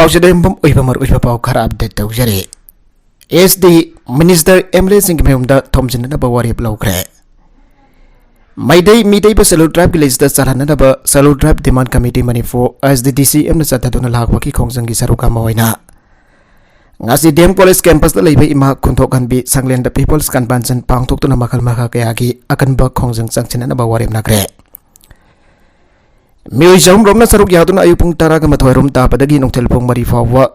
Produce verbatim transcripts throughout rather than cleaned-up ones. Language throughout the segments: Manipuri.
ꯄꯥꯎꯆꯦꯗ ꯌꯨꯝꯐꯝ ꯑꯣꯏꯕ ꯃꯔꯨꯑꯣꯏꯕ ꯄꯥꯎ ꯈꯔ ꯑꯞꯗꯦꯠ ꯇꯧꯖꯔꯤ꯫ S D minister M L ꯑꯦꯁꯤꯡꯒꯤ ꯃꯌꯨꯝꯗ ꯊꯣꯝꯖꯤꯟꯅꯅꯕ ꯋꯥꯔꯦꯞ ꯂꯧꯈ꯭ꯔꯦ꯫ ꯃꯩꯇꯩ ꯃꯤꯇꯩꯕ ꯁꯦꯂꯨꯜ ꯇ꯭ꯔꯥꯏꯕꯀꯤ ꯂꯤꯁꯇ ꯆꯜꯍꯟꯅꯅꯕ schedule tribe demand committee Manipur, S D D C ꯑꯦꯝꯅ ꯆꯠꯊꯗꯨꯅ ꯂꯥꯛꯄꯒꯤ ꯈꯣꯡꯖꯪꯒꯤ ꯁꯔꯨꯛ ꯑꯃ ꯑꯣꯏꯅ ꯉꯁꯤ ꯗꯤ ꯑꯦꯝ ꯀꯣꯂꯦꯖ ꯀꯦꯝꯄꯁꯇ ꯂꯩꯕ ꯏꯃꯥ ꯈꯨꯟꯊꯣꯛꯍꯟꯕꯤ ꯁꯪꯂꯦꯟꯗ ꯄꯤꯄꯜꯁ ꯀꯟꯚꯦꯟꯁꯟ ꯄꯥꯡꯊꯣꯛꯇꯨꯅ ꯃꯈꯜ ꯃꯈꯥ ꯀꯌꯥꯒꯤ ꯑꯀꯟꯕ ꯈꯣꯡꯖꯪ ꯆꯪꯁꯤꯟꯅꯅꯕ ꯋꯥꯔꯦꯞꯅꯈ꯭ꯔꯦ꯫ ꯃꯤꯑꯣꯏ ꯆꯍꯨꯝ ꯔꯣꯝꯅ ꯁꯔꯨꯛ ꯌꯥꯗꯨꯅ ꯑꯌꯨꯛ ꯄꯨꯡ ꯇꯔꯥꯒ ꯃꯥꯊꯣꯏ ꯔꯣꯝ ꯇꯥꯕꯗꯒꯤ ꯅꯨꯡꯊꯤꯜ ꯄꯨꯡ ꯃꯔꯤ ꯐꯥꯎꯕ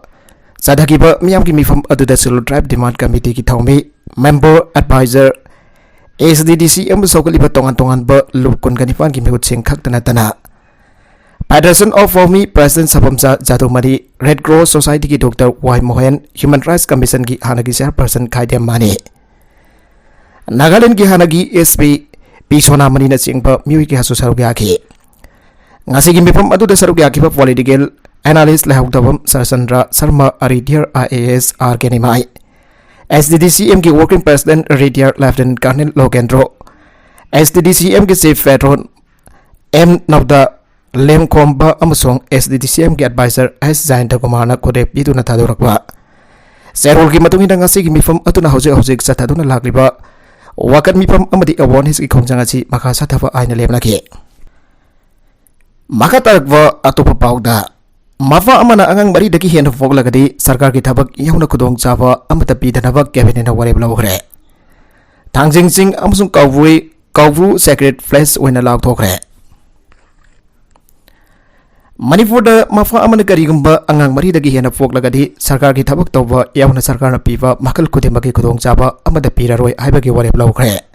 ꯆꯠꯊꯈꯤꯕ ꯃꯤꯌꯥꯝꯒꯤ ꯃꯤꯐꯝ ꯑꯗꯨꯗ ꯁꯦꯂꯨꯜ ꯇ꯭ꯔꯥꯏꯕ ꯗꯤꯃꯥꯟ ꯀꯃꯤꯇꯤꯒꯤ ꯊꯧꯃꯤ, ꯃꯦꯝꯕꯔ, ꯑꯦꯗꯚꯥꯏꯖꯔ, ꯑꯦꯁ ꯗꯤ ꯗꯤ ꯁꯤ ꯑꯃꯁꯨꯡ ꯁꯧꯒꯠꯂꯤꯕ ꯇꯣꯉꯥꯟ ꯇꯣꯉꯥꯟꯕ ꯂꯨꯞ ꯀꯨꯟꯒ ꯅꯤꯄꯥꯟꯒꯤ ꯃꯤꯍꯨꯠꯁꯤꯡ ꯈꯛꯇ ꯅꯠꯇꯅ Federation of Paumi President ꯁꯕꯝꯆꯥ ꯖꯥꯗꯨꯃꯅꯤ, Red Cross Society ꯒꯤ ꯗꯣꯛꯇꯔ ꯋꯥꯏ ꯃꯣꯍꯦꯟ, Human Rights Commission ꯒꯤ ꯍꯥꯟꯅꯒꯤ ꯆꯦꯌꯔꯄꯔꯁꯟ ꯈꯥꯏꯗꯦꯝ ꯃꯥꯅꯤ, ꯅꯥꯒꯥꯂꯦꯟꯗꯒꯤ ꯍꯥꯟꯅꯒꯤ ꯑꯦꯁ ꯄꯤ ꯄꯤ ꯁꯣꯅꯥꯃꯅꯤꯅꯆꯤꯡꯕ ꯃꯤꯑꯣꯏ ꯀꯌꯥꯁꯨ ꯁꯔꯨꯛ ꯌꯥꯈꯤ꯫ ꯉꯁꯤꯒꯤ ꯃꯤꯐꯝ ꯑꯗꯨꯗ ꯁꯔꯨꯛ ꯌꯥꯈꯤꯕ political analyst Leihaodabam Sarachandra Sharma, retired I A S R K Nimai, S D D C ꯑꯦꯝꯒꯤ working president retired lieutenant colonel Lokendro, S D D C ꯑꯦꯝꯒꯤ ꯆꯤꯐ ꯄꯦꯇ꯭ꯔꯣꯟ ꯑꯦꯝ ꯅꯧꯗꯥ ꯂꯦꯝꯈꯣꯝꯕ ꯑꯃꯁꯨꯡ ꯑꯦꯁ ꯗꯤ ꯗꯤ ꯁꯤ ꯑꯦꯝꯒꯤ ꯑꯦꯗꯚꯥꯏꯖꯔ ꯑꯦꯁ ꯖꯌꯟꯇ ꯀꯨꯃꯥꯔꯅ ꯈꯨꯗꯩ ꯄꯤꯗꯨꯅ ꯊꯥꯗꯣꯔꯛꯄ ꯆꯦꯔꯣꯜꯒꯤ ꯃꯇꯨꯡ ꯏꯟꯅ ꯉꯁꯤꯒꯤ ꯃꯤꯐꯝ ꯑꯗꯨꯅ ꯍꯧꯖꯤꯛ ꯍꯧꯖꯤꯛ ꯆꯠꯊꯗꯨꯅ ꯂꯥꯛꯂꯤꯕ ꯋꯥꯀꯠ ꯃꯤꯐꯝ ꯑꯃꯗꯤ ꯑꯦꯋꯥꯔꯅꯦꯁꯀꯤ ꯈꯣꯡꯖꯪ ꯑꯁꯤ ꯃꯈꯥ ꯆꯠꯊꯕ ꯍꯥꯏꯅ ꯂꯦꯞꯅꯈꯤ꯫ ꯃꯈꯥ ꯇꯥꯔꯛꯄ ꯑꯇꯣꯞꯄ ꯄꯥꯎꯗ, ꯃꯄꯥ ꯑꯃꯅ ꯑꯉꯥꯡ ꯃꯔꯤꯗꯒꯤ ꯍꯦꯟꯅ ꯄꯣꯛꯂꯒꯗꯤ ꯁꯔꯀꯥꯔꯒꯤ ꯊꯕꯛ ꯌꯥꯎꯅ ꯈꯨꯗꯣꯡꯆꯥꯕ ꯑꯃꯠꯇ ꯄꯤꯗꯅꯕ ꯀꯦꯕꯤꯅꯦꯠꯅ ꯋꯥꯔꯦꯞ ꯂꯧꯈ꯭ꯔꯦ꯫ ꯊꯥꯡꯖꯤꯡ ꯆꯤꯡ ꯑꯃꯁꯨꯡ ꯀꯥꯎꯕ꯭ꯔꯨ, ꯀꯥꯎꯕ꯭ꯔꯨ ꯁꯦꯀ꯭ꯔꯦꯠ ꯐ꯭ꯂꯦꯁ ꯑꯣꯏꯅ ꯂꯥꯎꯊꯣꯛꯈ꯭ꯔꯦ꯫ ꯃꯅꯤꯄꯨꯔꯗ ꯃꯄꯥ ꯑꯃꯅ ꯀꯔꯤꯒꯨꯝꯕ ꯑꯉꯥꯡ ꯃꯔꯤꯗꯒꯤ ꯍꯦꯟꯅ ꯄꯣꯛꯂꯒꯗꯤ ꯁꯔꯀꯥꯔꯒꯤ ꯊꯕꯛ ꯇꯧꯕ ꯌꯥꯎꯅ ꯁꯔꯀꯥꯔꯅ ꯄꯤꯕ ꯃꯈꯜ ꯈꯨꯗꯤꯡꯃꯛꯀꯤ ꯈꯨꯗꯣꯡꯆꯥꯕ ꯑꯃꯠꯇ ꯄꯤꯔꯔꯣꯏ ꯍꯥꯏꯕꯒꯤ ꯋꯥꯔꯦꯞ ꯂꯧꯈ꯭ꯔꯦ꯫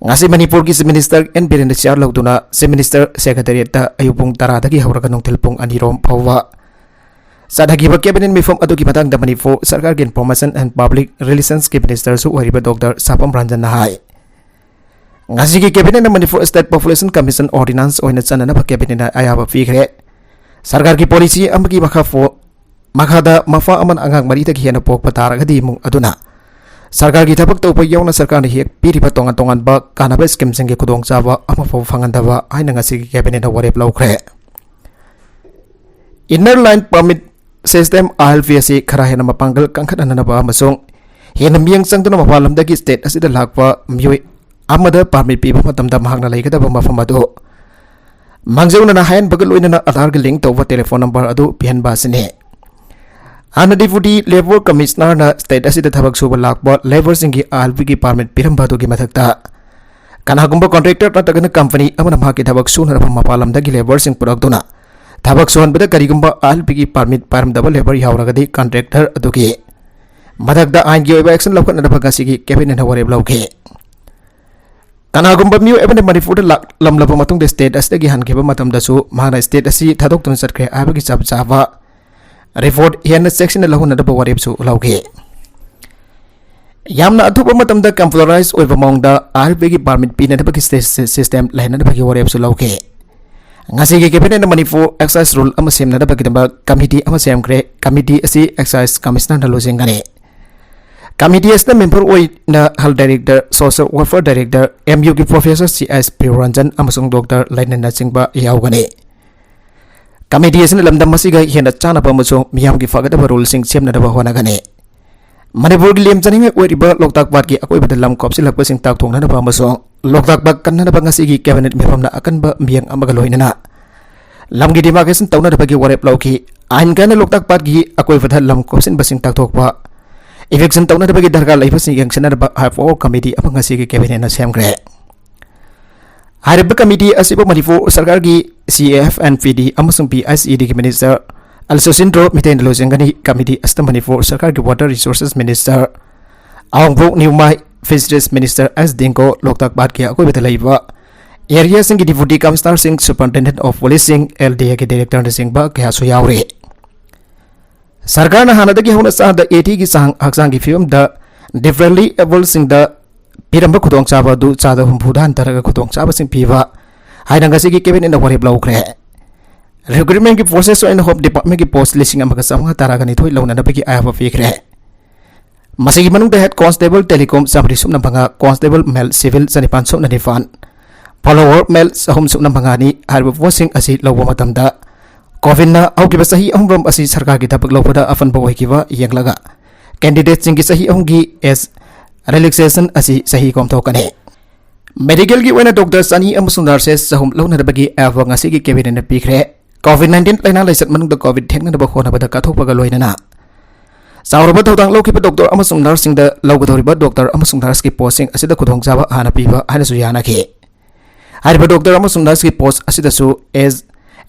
ꯉꯁꯤ ꯃꯅꯤꯄꯨꯔꯒꯤ ꯆꯤꯐ ꯃꯤꯅꯤꯁꯇꯔ ꯑꯦꯟ ꯕꯤꯔꯦꯟꯅ ꯆꯤꯌꯥꯔ ꯂꯧꯗꯨꯅ ꯆꯤꯐ ꯃꯤꯅꯤꯁꯇꯔ ꯁꯦꯀ꯭ꯔꯦꯇꯦꯔꯤꯌꯦꯠꯇ ꯑꯌꯨꯛ ꯄꯨꯡ ꯇꯔꯥꯗꯒꯤ ꯍꯧꯔꯒ ꯅꯨꯡꯊꯤꯜ ꯄꯨꯡ ꯑꯅꯤ ꯔꯣꯝ ꯐꯥꯎꯕ ꯆꯠꯊꯈꯤꯕ ꯀꯦꯕꯤꯅꯦꯠ ꯃꯤꯐꯝ ꯑꯗꯨꯒꯤ ꯃꯇꯥꯡꯗ ꯃꯅꯤꯄꯨꯔ ꯁꯔꯀꯥꯔꯒꯤ ꯏꯟꯐꯣꯔꯃꯦꯁꯟ ꯑꯦꯟ ꯄꯕ꯭ꯂꯤꯛ ꯔꯤꯂꯦꯁꯟꯁꯀꯤ ꯃꯤꯅꯤꯁꯇꯔꯁꯨ ꯑꯣꯏꯔꯤꯕ ꯗꯣꯛꯇꯔ ꯁꯥꯄꯝ ꯔꯟꯖꯟꯅ ꯍꯥꯏ, ꯉꯁꯤꯒꯤ ꯀꯦꯕꯤꯅꯦꯠꯅ Manipur state population commission ordinance ꯑꯣꯏꯅ ꯆꯠꯅꯅꯕ ꯀꯦꯕꯤꯅꯦꯠꯅ ꯑꯌꯥꯕ ꯄꯤꯈ꯭ꯔꯦ꯫ ꯁꯔꯀꯥꯔꯒꯤ ꯄꯣꯂꯤꯁꯤ ꯑꯃꯒꯤ ꯃꯈꯥ ꯄꯣ-, ꯃꯈꯥꯗ ꯃꯄꯥ ꯑꯃꯅ ꯑꯉꯥꯡ ꯃꯔꯤꯗꯒꯤ ꯍꯦꯟꯅ ꯄꯣꯛꯄ ꯇꯥꯔꯒꯗꯤ ꯏꯃꯨꯡ ꯑꯗꯨꯅ ꯁꯔꯀꯥꯔꯒꯤ ꯊꯕꯛ ꯇꯧꯕ ꯌꯥꯎꯅ ꯁꯔꯀꯥꯔꯅ ꯍꯦꯛ ꯄꯤꯔꯤꯕ ꯇꯣꯉꯥꯟ ꯇꯣꯉꯥꯟꯕ ꯀꯥꯟꯅꯕ ꯁ꯭ꯀꯤꯝꯁꯤꯡꯒꯤ ꯈꯨꯗꯣꯡꯆꯥꯕ ꯑꯃꯐꯥꯎ ꯐꯪꯍꯟꯗꯕ ꯍꯥꯏꯅ ꯉꯁꯤꯒꯤ ꯀꯦꯕꯤꯅꯦꯠꯅ ꯋꯥꯔꯦꯞ ꯂꯧꯈ꯭ꯔꯦ꯫ Inner Line Permit System, I L P, ꯑꯁꯤ ꯈꯔ ꯍꯦꯟꯅ ꯃꯄꯥꯡꯒꯜ ꯀꯟꯈꯠꯍꯟꯅꯕ ꯑꯃꯁꯨꯡ ꯍꯦꯟꯅ ꯃꯤꯠꯌꯦꯡ ꯆꯪꯗꯨꯅ ꯃꯄꯥꯟ ꯂꯝꯗꯒꯤ state ꯑꯁꯤꯗ ꯂꯥꯛꯄ ꯃꯤꯑꯣꯏ ꯑꯃꯗ permit ꯄꯤꯕ ꯃꯇꯝꯗ ꯃꯍꯥꯛꯅ ꯂꯩꯒꯗꯕ ꯃꯐꯝ ꯑꯗꯨ ꯃꯥꯡꯖꯧꯅꯅ ꯍꯥꯏꯍꯟꯕꯒ ꯂꯣꯏꯅꯅ Aadhaarꯒ link ꯇꯧꯕ telephone number ꯑꯗꯨ ꯄꯤꯍꯟꯕ ꯑꯁꯤꯅꯤ꯫ ꯍꯥꯟꯅ Deputy Labour Commissionerꯅ state ꯑꯁꯤꯗ ꯊꯕꯛ ꯁꯨꯕ ꯂꯥꯛꯄ labourꯁꯤꯡꯒꯤ I L Pꯒꯤ permit ꯄꯤꯔꯝꯕ ꯑꯗꯨꯒꯤ ꯃꯊꯛꯇ, ꯀꯅꯥꯒꯨꯝꯕ contractor ꯅꯠꯇ꯭ꯔꯒꯅ company ꯑꯃꯅ ꯃꯍꯥꯛꯀꯤ ꯊꯕꯛ ꯁꯨꯅꯅꯕ ꯃꯄꯥꯟ ꯂꯝꯗꯒꯤ labourꯁꯤꯡ ꯄꯨꯔꯛꯇꯨꯅ ꯊꯕꯛ ꯁꯨꯍꯟꯕꯗ ꯀꯔꯤꯒꯨꯝꯕ I L Pꯒꯤ permit ꯄꯥꯏꯔꯝꯗꯕ labour ꯌꯥꯎꯔꯒꯗꯤ, contractor ꯑꯗꯨꯒꯤ ꯃꯊꯛꯇ ꯑꯥꯏꯟꯒꯤ ꯑꯣꯏꯕ action ꯂꯧꯈꯠꯅꯅꯕ ꯉꯁꯤꯒꯤ cabinetꯅ ꯋꯥꯔꯦꯞ ꯂꯧꯈꯤ꯫ ꯀꯅꯥꯒꯨꯝꯕ ꯃꯤꯑꯣꯏ ꯑꯃꯅ ꯃꯅꯤꯄꯨꯔꯗ ꯂꯥꯛꯂꯝꯂꯕ ꯃꯇꯨꯡꯗ state ꯑꯁꯤꯗꯒꯤ ꯍꯟꯈꯤꯕ ꯃꯇꯝꯗꯁꯨ ꯃꯍꯥꯛꯅ state ꯑꯁꯤ ꯊꯥꯗꯣꯛꯇꯨꯅ ꯆꯠꯈ꯭ꯔꯦ ꯍꯥꯏꯕꯒꯤ ꯆꯞ ꯆꯥꯕ report ꯍꯦꯟꯅ ꯆꯦꯛꯁꯤꯟꯅ ꯂꯧꯍꯟꯅꯕ ꯋꯥꯔꯦꯞꯁꯨ ꯂꯧꯈꯤ꯫ ꯌꯥꯝꯅ ꯑꯊꯨꯕ ꯃꯇꯝꯗ computerized ꯑꯣꯏꯕ ꯃꯑꯣꯡꯗ I L Pꯒꯤ permit ꯄꯤꯅꯅꯕꯒꯤ sys-, system ꯂꯩꯍꯟꯅꯕꯒꯤ ꯋꯥꯔꯦꯞꯁꯨ ꯂꯧꯈꯤ꯫ ꯉꯁꯤꯒꯤ cabinetꯅ ꯃꯅꯤꯄꯨꯔ excise rule ꯑꯃ ꯁꯦꯝꯅꯅꯕꯒꯤꯗꯃꯛ committee ꯑꯃ ꯁꯦꯝꯈ꯭ꯔꯦ꯫ Committee ꯑꯁꯤ excise commissionerꯅ ꯂꯨꯆꯤꯡꯒꯅꯤ꯫ Committee ꯑꯁꯤꯗ member ꯑꯣꯏꯅ health director, social welfare director, M Uꯒꯤ professor C S ꯄ꯭ꯔꯤꯌꯣꯔꯟꯖꯟ ꯑꯃꯁꯨꯡ doctor ꯂꯦꯅꯤꯟꯅꯆꯤꯡꯕ ꯌꯥꯎꯒꯅꯤ꯫ Committee ꯑꯁꯤꯅ ꯂꯝꯗꯝ ꯑꯁꯤꯒ ꯍꯦꯟꯅ ꯆꯥꯟꯅꯕ ꯑꯃꯁꯨꯡ ꯃꯤꯌꯥꯝꯒꯤ ꯐꯒꯗꯕ ruleꯁꯤꯡ ꯁꯦꯝꯅꯅꯕ ꯍꯣꯠꯅꯒꯅꯤ꯫ ꯃꯅꯤꯄꯨꯔꯒꯤ ꯂꯦꯝꯖꯅꯤꯡꯉꯥꯏ ꯑꯣꯏꯔꯤꯕ ꯂꯣꯛꯇꯥꯛ ꯄꯥꯠꯀꯤ ꯑꯀꯣꯏꯕꯗ ꯂꯝ ꯀꯣꯞꯁꯤꯜꯂꯛꯄꯁꯤꯡ ꯇꯥꯛꯊꯣꯛꯅꯅꯕ ꯑꯃꯁꯨꯡ ꯂꯣꯛꯇꯥꯛ ꯄꯥꯠ ꯀꯟꯅꯅꯕ ꯉꯁꯤꯒꯤ cabinet ꯃꯤꯐꯝꯅ ꯑꯀꯟꯕ ꯃꯤꯠꯌꯦꯡ ꯑꯃꯒ ꯂꯣꯏꯅꯅ ꯂꯝꯒꯤ demarcation ꯇꯧꯅꯅꯕꯒꯤ ꯋꯥꯔꯦꯞ ꯂꯧꯈꯤ꯫ ꯑꯥꯏꯟ ꯀꯥꯏꯅ ꯂꯣꯛꯇꯥꯛ ꯄꯥꯠꯀꯤ ꯑꯀꯣꯏꯕꯗ ꯂꯝ ꯀꯣꯞꯁꯤꯟꯕꯁꯤꯡ ꯇꯥꯛꯊꯣꯛꯄ, eviction ꯇꯧꯅꯅꯕꯒꯤ ꯗꯔꯀꯥꯔ ꯂꯩꯕꯁꯤꯡ ꯌꯦꯡꯁꯤꯟꯅꯅꯕ high power committee ꯑꯃ ꯉꯁꯤꯒꯤ cabinetꯅ ꯁꯦꯝꯈ꯭ꯔꯦ꯫ ꯍꯥꯏꯔꯤꯕ committee ꯑꯁꯤꯕꯨ ꯃꯅꯤꯄꯨꯔ ꯁꯔꯀꯥꯔꯒꯤ C A F and P D ꯑꯃꯁꯨꯡ P I C E Dꯒꯤ minister ꯑꯜ ꯁꯨꯁꯤꯟꯗ꯭ꯔꯣ ꯃꯤꯇꯩꯅ ꯂꯨꯆꯤꯡꯒꯅꯤ꯫ Committee ꯑꯁꯤꯗ ꯃꯅꯤꯄꯨꯔ ꯁꯔꯀꯥꯔꯒꯤ water resources minister ꯑꯋꯥꯡꯕꯣꯛ ꯅ꯭ꯌꯨꯃꯥꯏ, fisheries minister ꯑꯦꯁ ꯗꯤꯡꯒꯣ, ꯂꯣꯛꯇꯥꯛ ꯄꯥꯠꯀꯤ ꯑꯀꯣꯏꯕꯗ ꯂꯩꯕ areaꯁꯤꯡꯒꯤ deputy commissionerꯁꯤꯡ, superintendent of policeꯁꯤꯡ, L D Aꯒꯤ directorꯅꯆꯤꯡꯕ ꯀꯌꯥꯁꯨ ꯌꯥꯎꯔꯤ꯫ ꯁꯔꯀꯥꯔꯅ ꯍꯥꯟꯅꯗꯒꯤ ꯍꯧꯅ ꯆꯥꯗ eightyꯒꯤ ꯆꯥꯡ ꯍꯛꯆꯥꯡꯒꯤ ꯐꯤꯕꯝꯗ differently abledꯁꯤꯡꯗ ꯄꯤꯔꯝꯕ ꯈꯨꯗꯣꯡꯆꯥꯕ ꯑꯗꯨ ꯆꯥꯗ ꯍꯨꯝꯐꯨꯗ ꯍꯟꯊꯔꯒ ꯈꯨꯗꯣꯡꯆꯥꯕꯁꯤꯡ ꯄꯤꯕ ꯍꯥꯏꯅ ꯉꯁꯤꯒꯤ cabinetꯅ ꯋꯥꯔꯦꯞ ꯂꯧꯈ꯭ꯔꯦ꯫ Recruitmentꯀꯤ process ꯑꯣꯏꯅ Home Departmentꯀꯤ post ꯂꯤꯁꯤꯡ ꯑꯃꯒ ꯆꯥꯃꯉꯥ ꯇꯔꯥꯒ ꯅꯤꯊꯣꯏ ꯂꯧꯅꯅꯕꯒꯤ ꯑꯌꯥꯕ ꯄꯤꯈ꯭ꯔꯦ꯫ ꯃꯁꯤꯒꯤ ꯃꯅꯨꯡꯗ head constable telecom ꯆꯥꯃꯔꯤ ꯁꯨꯞꯅ ꯃꯉꯥ, constable male civil ꯆꯅꯤꯄꯥꯟ ꯁꯨꯞꯅ ꯅꯤꯄꯥꯟ, follower male ꯆꯍꯨꯝ ꯁꯨꯞꯅ ꯃꯉꯥꯅꯤ꯫ ꯍꯥꯏꯔꯤꯕ postꯁꯤꯡ ꯑꯁꯤ ꯂꯧꯕ ꯃꯇꯝꯗ ꯀꯣꯚꯤꯗꯅ ꯍꯧꯈꯤꯕ ꯆꯍꯤ ꯑꯍꯨꯝꯔꯣꯝ ꯑꯁꯤ ꯁꯔꯀꯥꯔꯒꯤ ꯊꯕꯛ ꯂꯧꯕꯗ ꯑꯐꯟꯕ ꯑꯣꯏꯈꯤꯕ ꯌꯦꯡꯂꯒ, candidateꯁꯤꯡꯒꯤ ꯆꯍꯤ ꯑꯍꯨꯝꯒꯤ age relaxation ꯑꯁꯤ ꯆꯍꯤ ꯀꯣꯝꯊꯣꯛꯀꯅꯤ꯫ Medicalꯒꯤ ꯑꯣꯏꯅ doctor ꯆꯅꯤ ꯑꯃꯁꯨꯡ nurses ꯆꯍꯨꯝ ꯂꯧꯅꯅꯕꯒꯤ ꯑꯌꯥꯕ ꯉꯁꯤꯒꯤ cabinetꯅ ꯄꯤꯈ꯭ꯔꯦ꯫ COVID nineteen ꯂꯥꯏꯅꯥ ꯂꯥꯏꯆꯠ ꯃꯅꯨꯡꯗ COVID ꯊꯦꯡꯅꯅꯕ ꯍꯣꯠꯅꯕꯗ ꯀꯠꯊꯣꯛꯄꯒ ꯂꯣꯏꯅꯅ ꯆꯥꯎꯔꯕ ꯊꯧꯗꯥꯡ ꯂꯧꯈꯤꯕ doctor ꯑꯃꯁꯨꯡ nurseꯁꯤꯡꯗ ꯂꯧꯒꯗꯧꯔꯤꯕ doctor ꯑꯃꯁꯨꯡ nurseꯀꯤ postꯁꯤꯡ ꯑꯁꯤꯗ ꯈꯨꯗꯣꯡꯆꯥꯕ ꯍꯥꯟꯅ ꯄꯤꯕ ꯍꯥꯏꯅꯁꯨ ꯌꯥꯅꯈꯤ꯫ ꯍꯥꯏꯔꯤꯕ doctor ꯑꯃꯁꯨꯡ nurseꯀꯤ post ꯑꯁꯤꯗꯁꯨ age